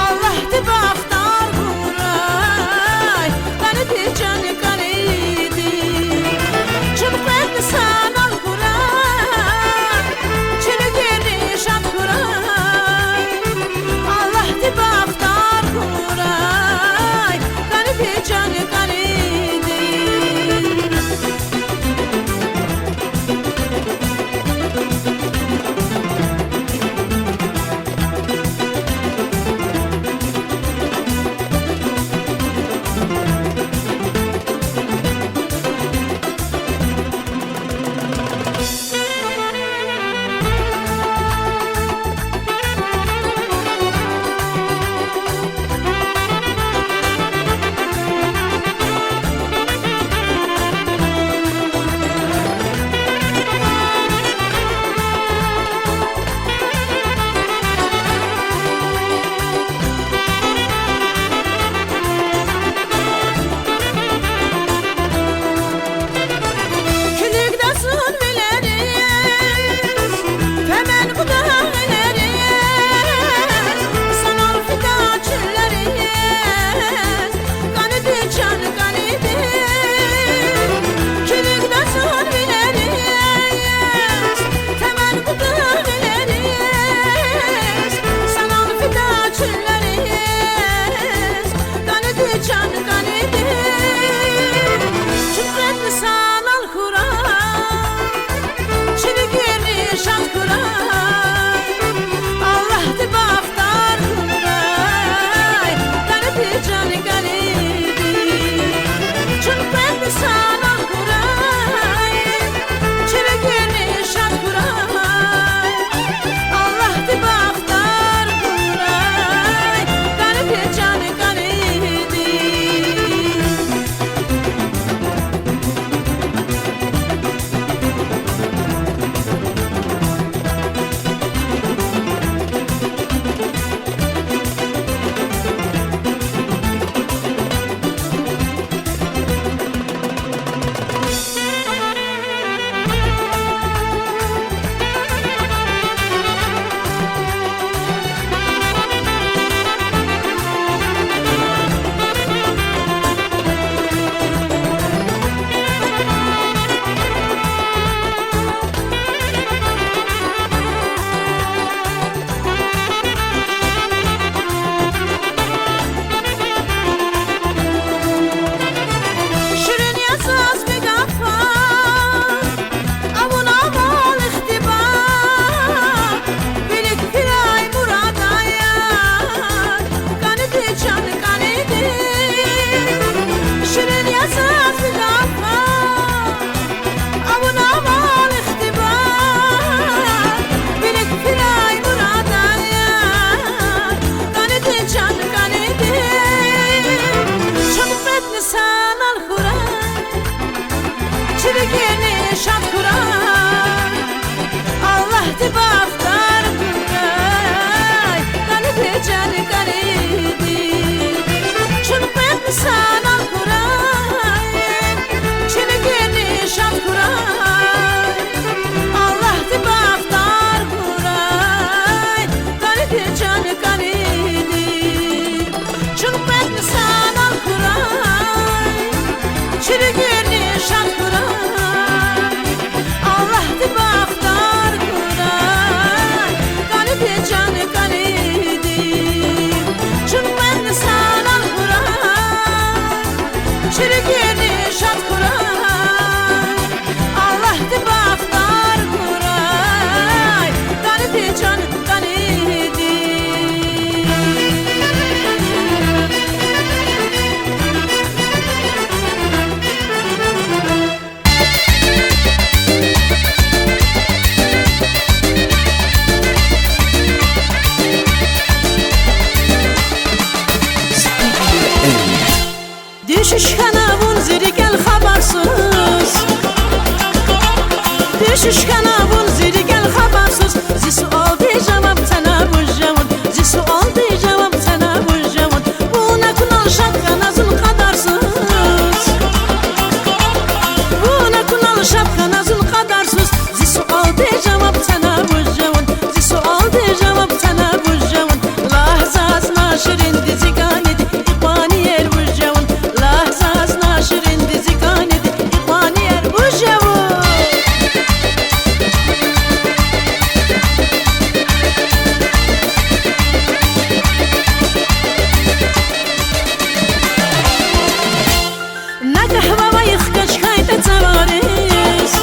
Аллагьди бахтар хьурай, кӀаниди чан кӀаниди. Чун къведни санал хьурай, чи рикӀерни шад хьурай, Аллагьди бахтар хьурай, кӀаниди чан кӀаниди. Килигда зун вилериз, фемен гуда гъилериз, санал фида чуьллериз, кӀаниди чан кӀаниди. Килигда зун вилериз, фемен гуда гъилериз, санал фида чуьллериз, кӀаниди чан кӀаниди. Чун къведни санал хьурай, чи рикӀерни шад хьурай, Аллагьди бахтар хьурай, кӀаниди чан кӀаниди. Чун къведни санал хьурай, чи рикӀерни шад хьурай, Аллагьди бахтар хьурай, Инсанар хьурай, чи руьгуьрни шад хьурай, Аллагьди бахтар хьурай, къаниди чан къаниди. Чун къвез инсанар хьурай, чи руьгуьрни шад хьурай, Аллагьди бахтар хьурай, къаниди чан къаниди. Чун къвез инсанар хьурай, чи руьгуьрни шад хьурай, Аллагьди бахтар хьурай, къаниди чан къаниди. Дуьшуьш хьана вун зи рикӀел хабарсуз. Дуьшуьш хьана вун зи рикӀел хабарсуз. Зи суалдиз жаваб це на вуж я вун, зи суалдиз жаваб це на вуж я вун. Вун акунал шад хьана зун кьадарсуз. Вун акунал шад хьана зун кьадарсуз. Зи суалдиз жаваб це на вуж я вун, зи суалдиз жаваб це на вуж я вун. Лагь заз, на ширинди зи кӀаниди, икьванияр вуж я вун. Лагь заз, на ширинди зи кӀаниди, икьванияр вуж я вун. Нагагь вавай хкаж хьайтӀа цавариз.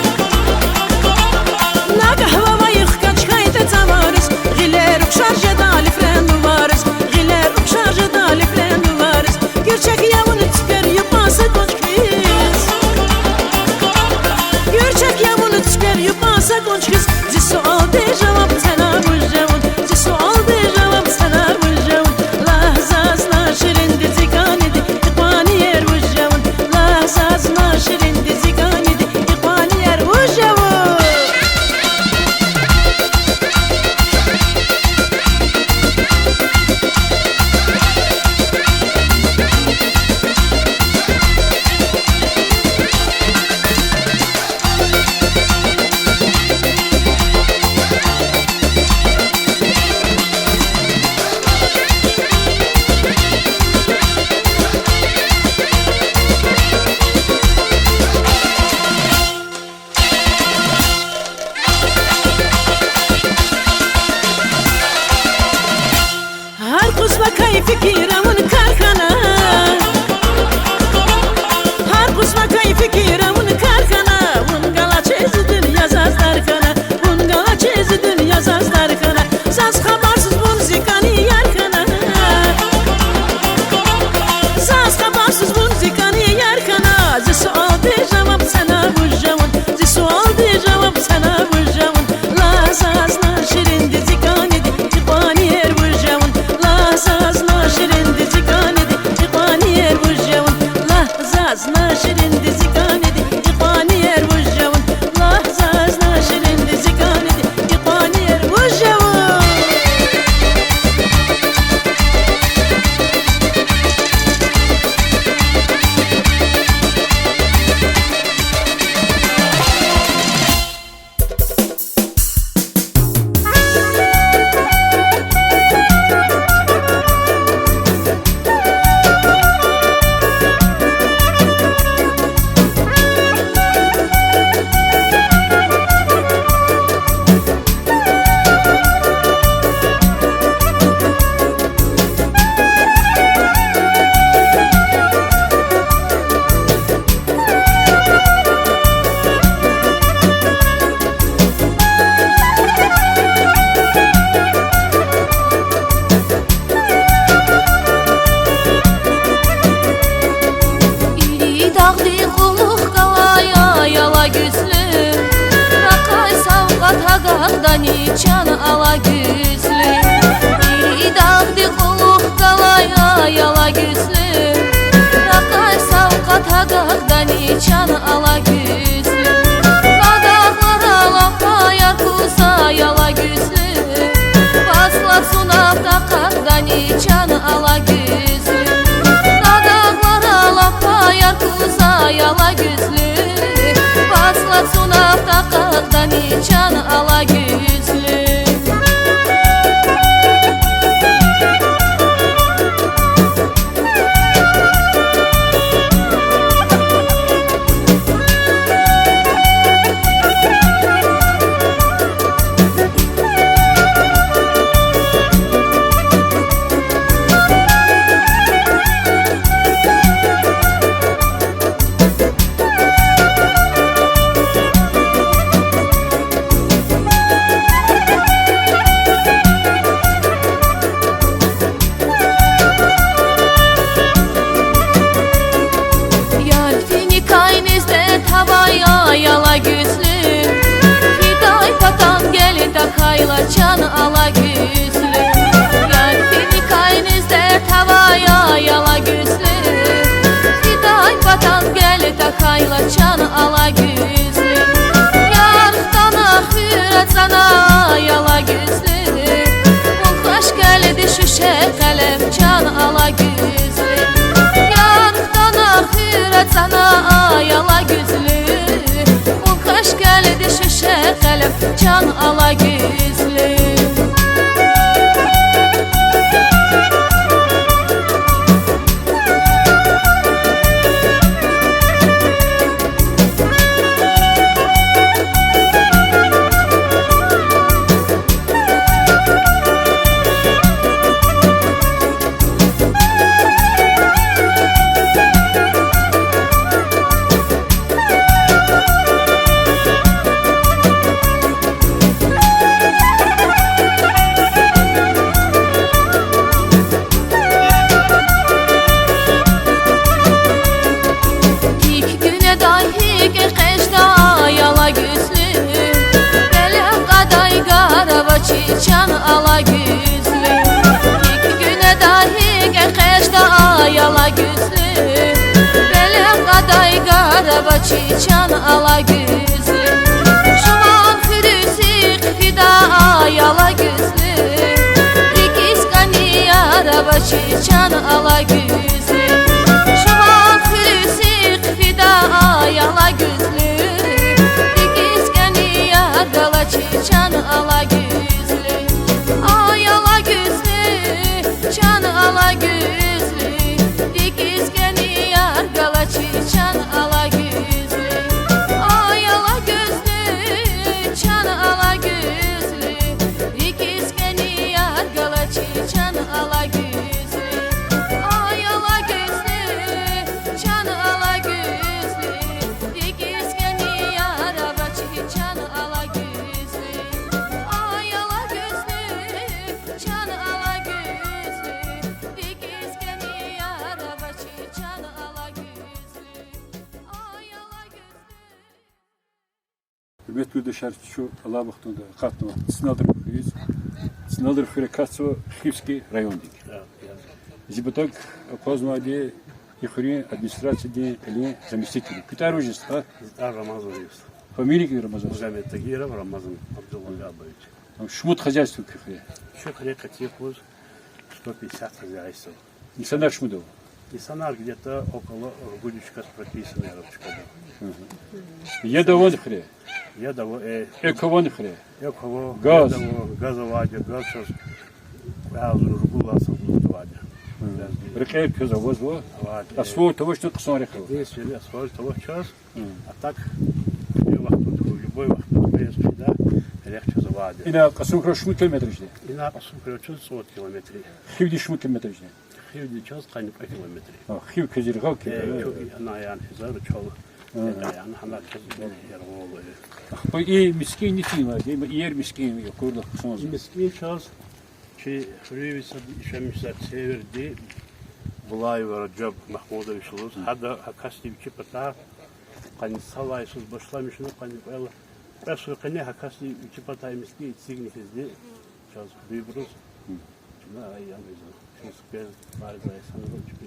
Нагагь вавай хкаж хьайтӀа цавариз. Гъилер ухшар жеда лифрен лувариз. Гъилер ухшар жеда лифрен лувариз. Гуьрчег я вун цуьквер юкьван са кӀунчӀ хьиз. Гуьрчег я вун цуьквер юкьван са кӀунчӀ хьиз. Зи суалдиз жаваб це на вуж я вун, зи суалдиз жаваб це на вуж я вун. Лагь заз, на ширинди зи кӀаниди, икьванияр вуж я вун. Лагь заз, на ширинди зи кӀаниди, икьванияр вуж я вун. Гьар къуз вакай фикир авун кар хьана. Гьар къуз вакай фикир авун кар хьана. Вун галачиз дуьнья заз дар хьана. Вун галачиз дуьнья заз дар хьана. Заз хабарсуз вун зи кӀанияр хьана. Заз хабарсуз вун зи кӀанияр хьана. Зи суалдиз жаваб це на вуж я вун, зи суалдиз жаваб це на вуж я вун. Лагь заз, на ширинди зи кӀаниди, икьванияр вуж я вун. Лагь заз, на ширинди зи кӀаниди, икьванияр вуж я вун. Лагь заз, на ширинди зи кӀаниди, икьванияр вуж я вун. Лагь заз, на ширинди зи кӀаниди, икьванияр вуж я вун. Ири дагъдин кьулухъ галай ай, Алагуьзлу, ракъай савкьват агакьдани, чан Алагуьзлу. Ири дагъдин кьулухъ галай ай, Алагуьзлу, ракъай савкьват агакьдани, чан Алагуьзлу. Дагълар аламай яргузай, Алагуьзлу, паслак сунаф такьакьдани, чан Алагуьзлу. Дагълар Яла гуьзлуь, вацла цуна такьатдани чан Алагуьзлуь. Ярфиникай низ дерт авай, ай, Алагуьзлуь, фидай патан геле тахьайла чан Алагуьзлуь. Ярфиникай низ дерт авай, ай, Алагуьзлуь, фидай патан геле тахьайла чан Алагуьзлуь. Ярх хтана хуьр ацӀана, ай, Алагуьзлуь, вун хвеш кӀелди шуьше къелем чан Алагуьзлуь. Ярх хтана хуьр ацӀана, ай, Алагуьзлуь, вун хвеш кӀелди шуьше къелем чан Алагуьзлуь. Гьикӏ гуьнедай гьикӏ экъечӏдай, ай, Алагуьзлу, белем кьадай гар авачир чан Алагуьзлу. Гьикӏ гуьнедай гьикӏ экъечӏдай, ай, Алагуьзлу, белем кьадай гар авачир чан Алагуьзлу. Жуван хуьруьз гьикӏ фидай, ай, Алагуьзлу, рикӏиз кӏани яр авачир чан Алагуьзлу. Жуван хуьруьз гьикӏ фидай, ай, Алагуьзлу, рикӏиз кӏани яр галачир чан Алагуьзлу. Ай, Алагуьзлу, чан Алагуьзлу, рикӏиз кӏани яр галачир чан Алагуьзлу. Ай, Алагуьзлу, чан Алагуьзлу, рикӏиз кӏани яр галачир чан Алагуьзлу. Ай, Алагуьзлу, чан Алагуьзлу, рикӏиз кӏани яр авачир чан Алагуьзлу. Ай, Алагуьзлу, чан Алагуьзлу, рикӏиз кӏани яр авачир чан Алагуьзлу. Ай, Алагуьзлу. Гьуьрметлу юлдашар, чун алай вахтунда акъатнава Цуьналрин хуьруьз. Цуьналрин хуьр акатзава Хивский райондиз. Зи патав акъвазнавайди и хуьруьн администрациядин кьилин заместитель. Куь тӏвар вуж я, стха? Зи тӏвар Рамазан я, стха. Фамилия гила Рамазан? Магомедтагиров Рамазан Абдулвагьабович. Шумуд хозяйство куь хуьре? Куь хуьре кьатӀи къуз сто пятьдесят хозяйство. Инсанар шумуд ава? Инсанар где-то около, э, ругуд виш кас прописанный я чкада. Яд авани хуьре? Яд ава, э. Экв авани хуьре? Экв ава, газ? Яд ава, газ авайди я, газ чаз кьве агъзурни ругуд лагьай сад лугьузвайди я. Рекьер квез авазва? Авайди я. Асфальт авачни хъсан рехъ ава? Единственный асфальт ава чаз. А так, любой вахтунда, любой вахтунда квез фида, рехъ чаз авайди я. Ина Кьасумхуьрел шумуд километр жеда? Ина Кьасумхуьрел чаз цӏуд километр я. Хивди шумуд километр жеда? Хивди чаз къанни кьве километр я. А, Хив квез яргъал ки? Э, чун ана яна хизар чал. Э, яна гьана квез яргъал я. Ахпа и мискӏин нихьин авайди, иер мискӏин я, акурла хъсан. Мискӏин чаз чи хуьруьнвий сад яшамиш жезвай севердин Булаев Раджаб Магьмудович лугьуз, гьада гьа касди вичи патай къанни са лагьай йисуз башламишна, къанни кьве лагьай, кьве йисуз къене гьа касди вичи патай мискӏин эцигна хьизди чаз хуьруьбуруз. Чна ай ям ийизва, чун супер барзай санра чпи.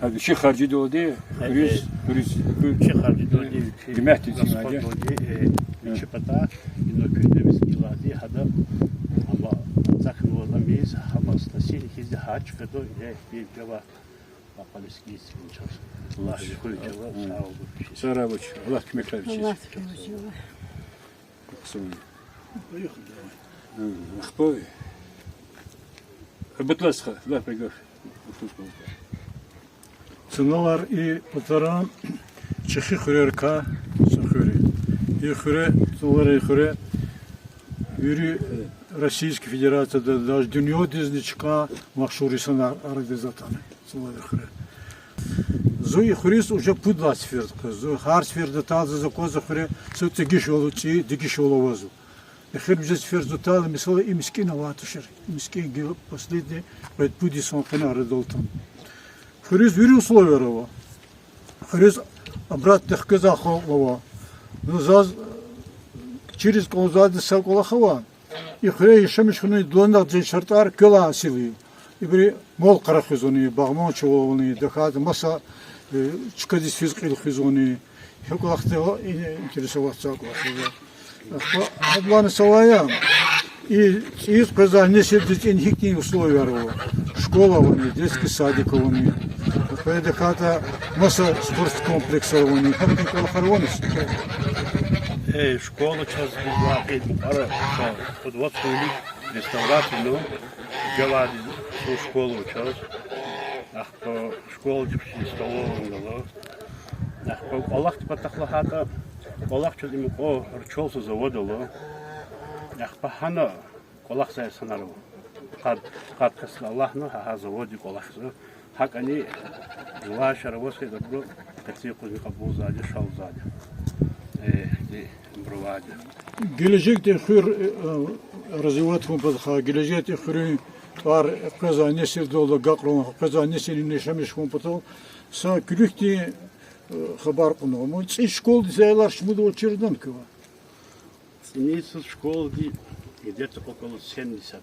Гьа вичи харжидалди хуьруьз, хуьруьз, вичи харжидалди, гьуьрметдиз, расходдалди, э, вичи патай, ина куьрдавиз гилади, гьада, амма цакнаваз ам ийиз, гьама Сносили хьиз гьа чкадал, я ихьтин жаваб. Папалискис инчас. Аллагь хуьй чава, сагъ ва чиз. Сагърай вуч, Аллагь куьмекрай вичиз. Аллагь куьмекрай. Хъсан. Поехали, давай. Ахпа. Абутласха, да, пегах. Цаналар и патара чӀехи хуьрерикай са хуьр я. И хуьре, цаналар и хуьре вири Российский Федерацияда, даже дуьньядизни чка машгьур инсанар арадиз атана. Цаналар и хуьре. Зун и хуьруьз уже пуд лагьай сеферда къвезва. Зун гьар сеферда атайла заз аквазва хуьре са цӀигиш валу цӀийи, дегиш валу авазва. Эхиримжи сефер зун атайла, месела, и мискӀин авай тушир. И мискӀин гила последний кьвед-пуд йисан къене арадал атана. Хуьруьз вири условияр ава. Хуьруьз обратно хквезвай халкь ава. Ну, заз чириз кӀанзавайди са кӀвалах ава. И хуьре яшамиш хьунин дуланагъдин шартӀар квелай гьасил я. Ибуру мал-къара хуьзвани, багъманчивал авани, тахьайтӀа маса, э, чкадиз физ кьил хуьзвани. Гьа кӀвалахда и интересоваться кӀвалах я. Ахпа гьадалайни са ваъ я, и цӀийиз къвезвай несилдиз ина гьихьтин условияр ава. Школа авани, детский садик авани. Ахпа тахьайтӀа маса спорткомплексар авани, гьахьтин кӀвалахар авани? Э, школа чаз гузвай кьил мукьвара, са пуд-вад вилик реставрация авуна, жавайди са школа ава чаз. Ахпа школадин патав столовая ава. Ахпа кӀвалахдин патахъ лагьайтӀа, кӀвалах чаз им кьван ручалса завод ала. Ахпа гьана кӀвалахзавай инсанар ава. Къад, къад касди Аллагьни гьа, гьа заводдин кӀвалахзава. ГьакӀни жуван шараваз хьайиди абуру къецин-къузни кьабулзавайди, шалзавайди. Э, ди, бравади. Гележегда хуьр, э, развивать хьун патал, гележегда хуьруьн тӀвар къвезвай несилдалди агакьарун, къвезвай несилдин яшамиш хьун патал са куьруь хьтин, э, хабар кьуна. Амма цӀийи школадиз аялар шумуд ава чирдан квевай? ЦӀийи йисуз школади где-то около семьдесят.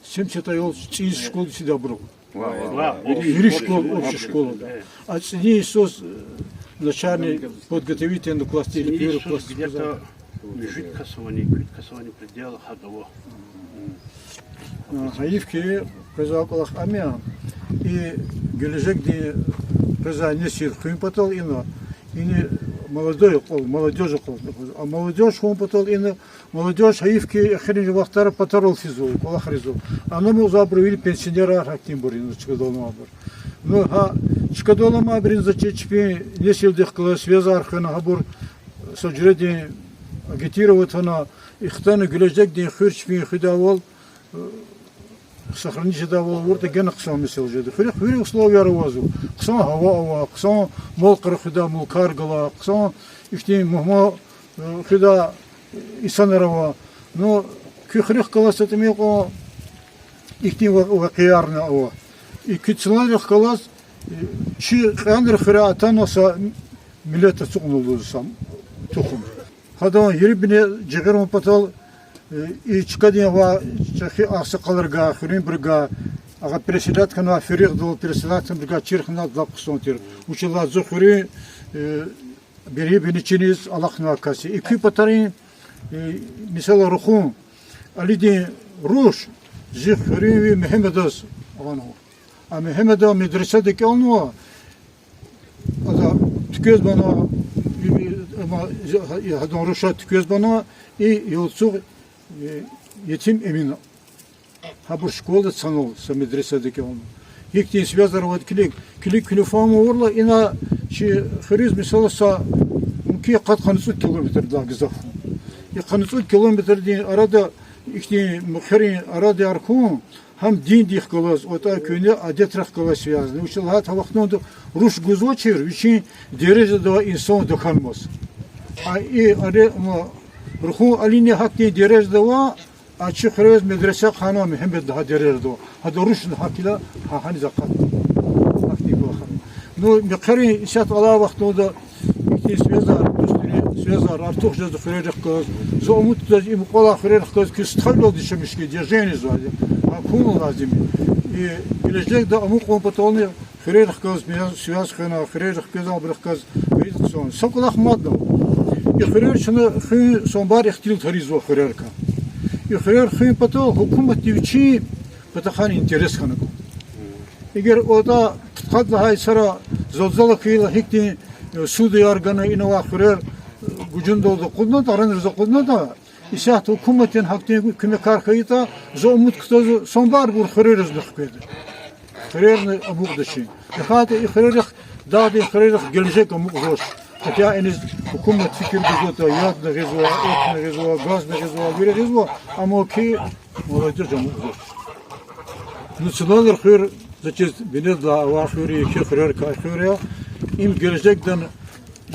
Семьдесят аял цӀийи йисуз школадиз фида абуру? Ва, ва, ва. Вири школа, общая школада. А цӀийи йисуз, э, начальный, подготовительный класс или первый класс где-то муьжуьд кас авани, куьд кас авани предел гьада ава. А, гьайиф хьи, къвезвай кӀвалах ам я, и гележегдин къвезвай несил хуьн патал ина, ина молодой кьвал, молодёжь кьвал. А молодёжь хьун патал ина, молодёжь гьайиф хьи, эхиримжи вахтара патарал физва, кӀвалахризва. Ана музабур вири пенсионерар, гьахьтинбур ина чкадал амайбур. Ну, гьа чкадал амайбурузни за чи чпин несилдихъ галаз связар хвена, гьабур са жуьредин агитировать хьана, ихтана гележегдин хуьр чпин хуьдайвал, э, сохранить жедайвал авуртӀа, гена хъсан месэла жеда. Хуьрехъ вири условияр авазва. Хъсан гьава ава, хъсан мал-къара хуьдай мулкар гала, хъсан ихьтин мугьман, э, хуьдай инсанар ава. Ну, куь хуьрехъ галаз са тӀимил кьван ихьтин ва-, вакъиаярни ава. И куь цланрихъ галаз, э, чи Кьянра хуьре атана са миллет ацукьна лугьуз, са тухум. Гьадан ери-бине жагъирун патал, э, и чкадин ва чӀехи агъсакъалривай, хуьруьнбурувай, агъа переселять хьанвай феригъдал переселять хьанвайбурувай чир хьана лап хъсан тир. Вучиз лагьайтӀа зи хуьруьн, э, ери-бине чиниз алахънавай кас я. И куь патарин, э, месела, Рухун Алидин руш зи хуьруьнви Мегьамедаз гъанва. А Мегьамеда медресада кӀелнава, ада туьквез банва, и, и, ама, и, гьадан руша туьквез банва, и ялцугъ, э, етим Эмина. Гьабур школада санал са медресада кӀелна. Гьихьтин связар аватӀа килиг, килиг, килиг, фагьум авурла, ина чи хуьруьз, месела, са мумкин къад-къанни цӀуд километрдилай гзаф хьун. И къанни цӀуд километрдин арада, ихьтин мехъерин арадияр хьун, гьам диндихъ галаз, атӀа куьне адетрихъ галаз связано. Вучиз лагьайтӀа гьа вахтунда руш гузвачир вичин дережада авай инсан тахьанмаз. А и аре-, ма, Рухун Алини гьахьтин дережада ава, а чи хуьрез медресе хъвана Мегьамед лагьай дережада ава. Гьада рушни гьакӀ я, гьа-, гьаниз акъатна. Гьахьтин кӀвалахар. Ну, мехъерин исятда алай вахтунда ихьтин связар, дустунин связар артух жезва хуьрерихъ галаз. За умуд кутаз, им кӀвалах хуьрерихъ галаз куь стхавилелди яшамиш хьайи, держениезвайди. Гьа хьун лазим я. И гележегда амукьун патални хуьрерихъ галаз связь, связь хвена, хуьрерихъ галаз, абурухъ галаз вирида хъсан. Са кӀвалах мадни. И хуьрер чна хуьн, са бубайри ихтилат ийизва хуьрерикай. И хуьрер хуьн патал гьукуматди вичин Патахъай интерес хьана кӀанда. Эгер атӀа пудкъад лагьай йисара залзала хьайила, гьихьтин, э, судаяр гана, ина авай хуьрер, э, гужундалди акъуднатӀа, аранриз акъуднатӀа, исятда гьукуматдин гьахьтин куьмекар хьайитӀа, за умуд кутазва, санбарбур хуьрериз хкведа. Хуьрерни амукьда чи. ТахьайтӀа и хуьрерихъ, дагъдин хуьрерихъ гележег амукьзавач. Гьатта иниз гьукумат фикир гузватӀа, ядни гъизва, эквни гъизва, газни гъизва, вири гъизва, амма ки молодёжь амукьзавач. Национальный хуьр, заз чиз, бинедилай авай хуьр я, еке хуьрерикай хуьр я. Им гележегда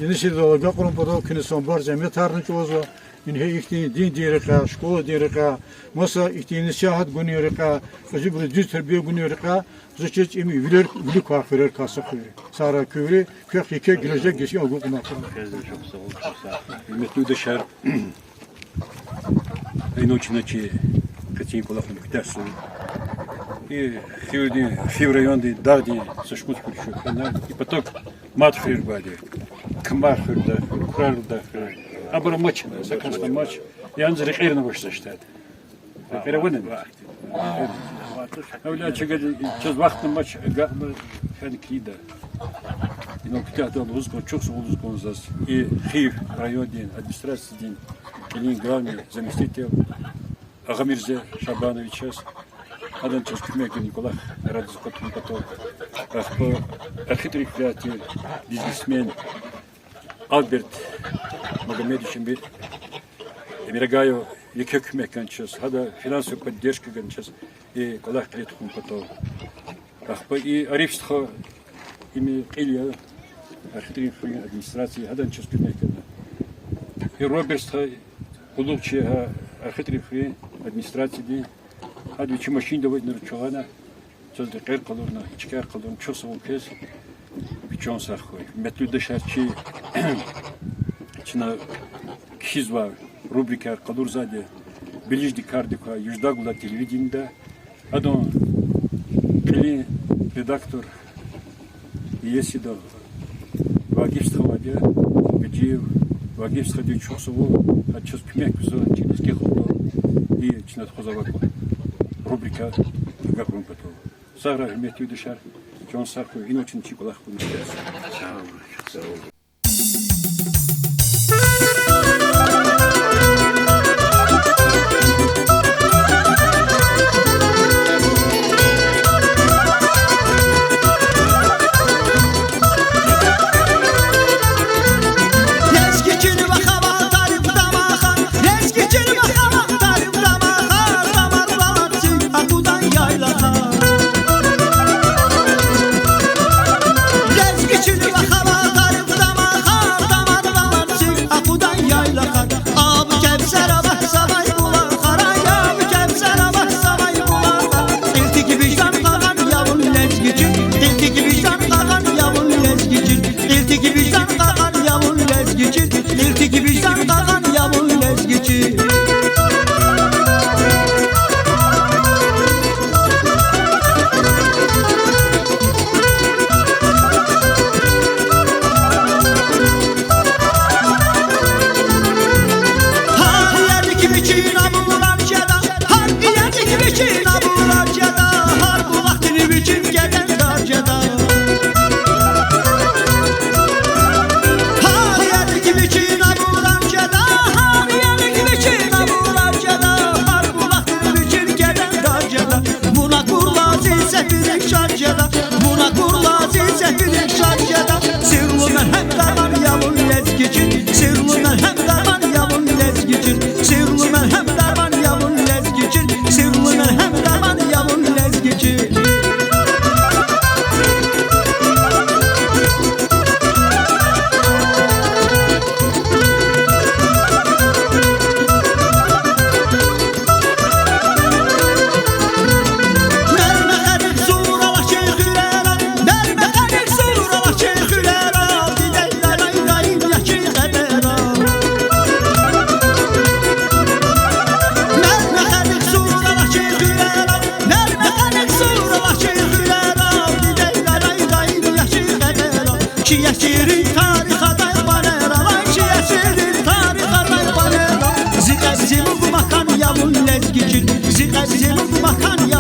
несилрал агакьарун патал куьне санбар зегьметарни чӀугвазва. Ингье ихьтин диндин рекьяй, школадин рекьяй, маса ихьтин насигьат гунин рекьяй, кьуьзуьбуруз дуьз тербия гунин рекьяй, заз чиз, им вилер, вилик квай хуьрерикай са хуьр я. Сагърай куь вири, квехъ еке гележег яшин агакьунар хьурай. Гьуьрметлу юлдашар, инал чна чи къенин кӀвалахни куьтягьзава. И Хивдин, Хив райондин дагъдин са шумуд хуьр чун хьана, и патав мад хуьрер гвайди. Камар хуьр, Дадай хуьр, Курар, Дадай хуьр. Абур амач, са кас амач, яни рекьерни авач за иштяди. Рекьер авани? Гьавиляй чаз, чаз вахтни амач, агакьна фена килигда. Инал куьтягьда лугьуз кӀан, чухсагъул лугьуз кӀан заз и Хив райондин администрациядин кьилин главный заместитель Агъамирзе Шабановичаз, гьадан чаз куьмек гана кӀвалах арадиз акъатун патал. Ахпа архитектурный бизнесмен Альберт Магомедович Эмир-, Эмиргаев еке куьмек гана чаз, гьада финансовая поддержка гана чаз и кӀвалах кьиле тухун патал. Ахпа и Ариф стха, им кьил я архитектурный хуьруьн администрация, гьадан чаз куьмек гана. И Роберт стха, къуллугъчи я гьа архитектурный хуьруьн администрациядин, гьада вичи машинда авайди, ина чугъана, чаз рекьер къалурна, и чкаяр къалурна, чухсагъул квез, ви чан сагъ хьуй. Гьуьрметлу юлдашар, чи, чна кхьизвай рубрикаяр къалурзавайди я, Белиждин кардик квай Юждагулан телевиденида, гьадан кьилин редактор иесида Вагиф стха авайди я, Гаджиев Вагиф стхади, чухсагъул, гьада чаз куьмек гузва чи лезги халкьдал и чна тухузвай рубрика агакьарун патал. Сагърай, гьуьрметлу юлдашар, чан сагъ хьуй, инал чна чи кӀвалах кьуна.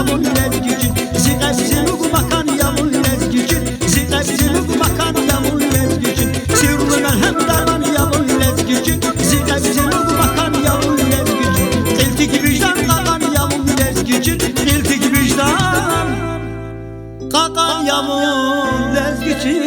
вун лезги чин, зи кьеб зи лугьу макан я вун лезги чин, зи кьеб зи лугьу макан я вун лезги чин, сирлу мелгьем дарман я вун лезги чин, зи кьеб зи лугьу макан я вун лезги чин, кьил тик виждан кьакьан я вун лезги чин, кьил тик виждан кьакьан я вун лезги чин.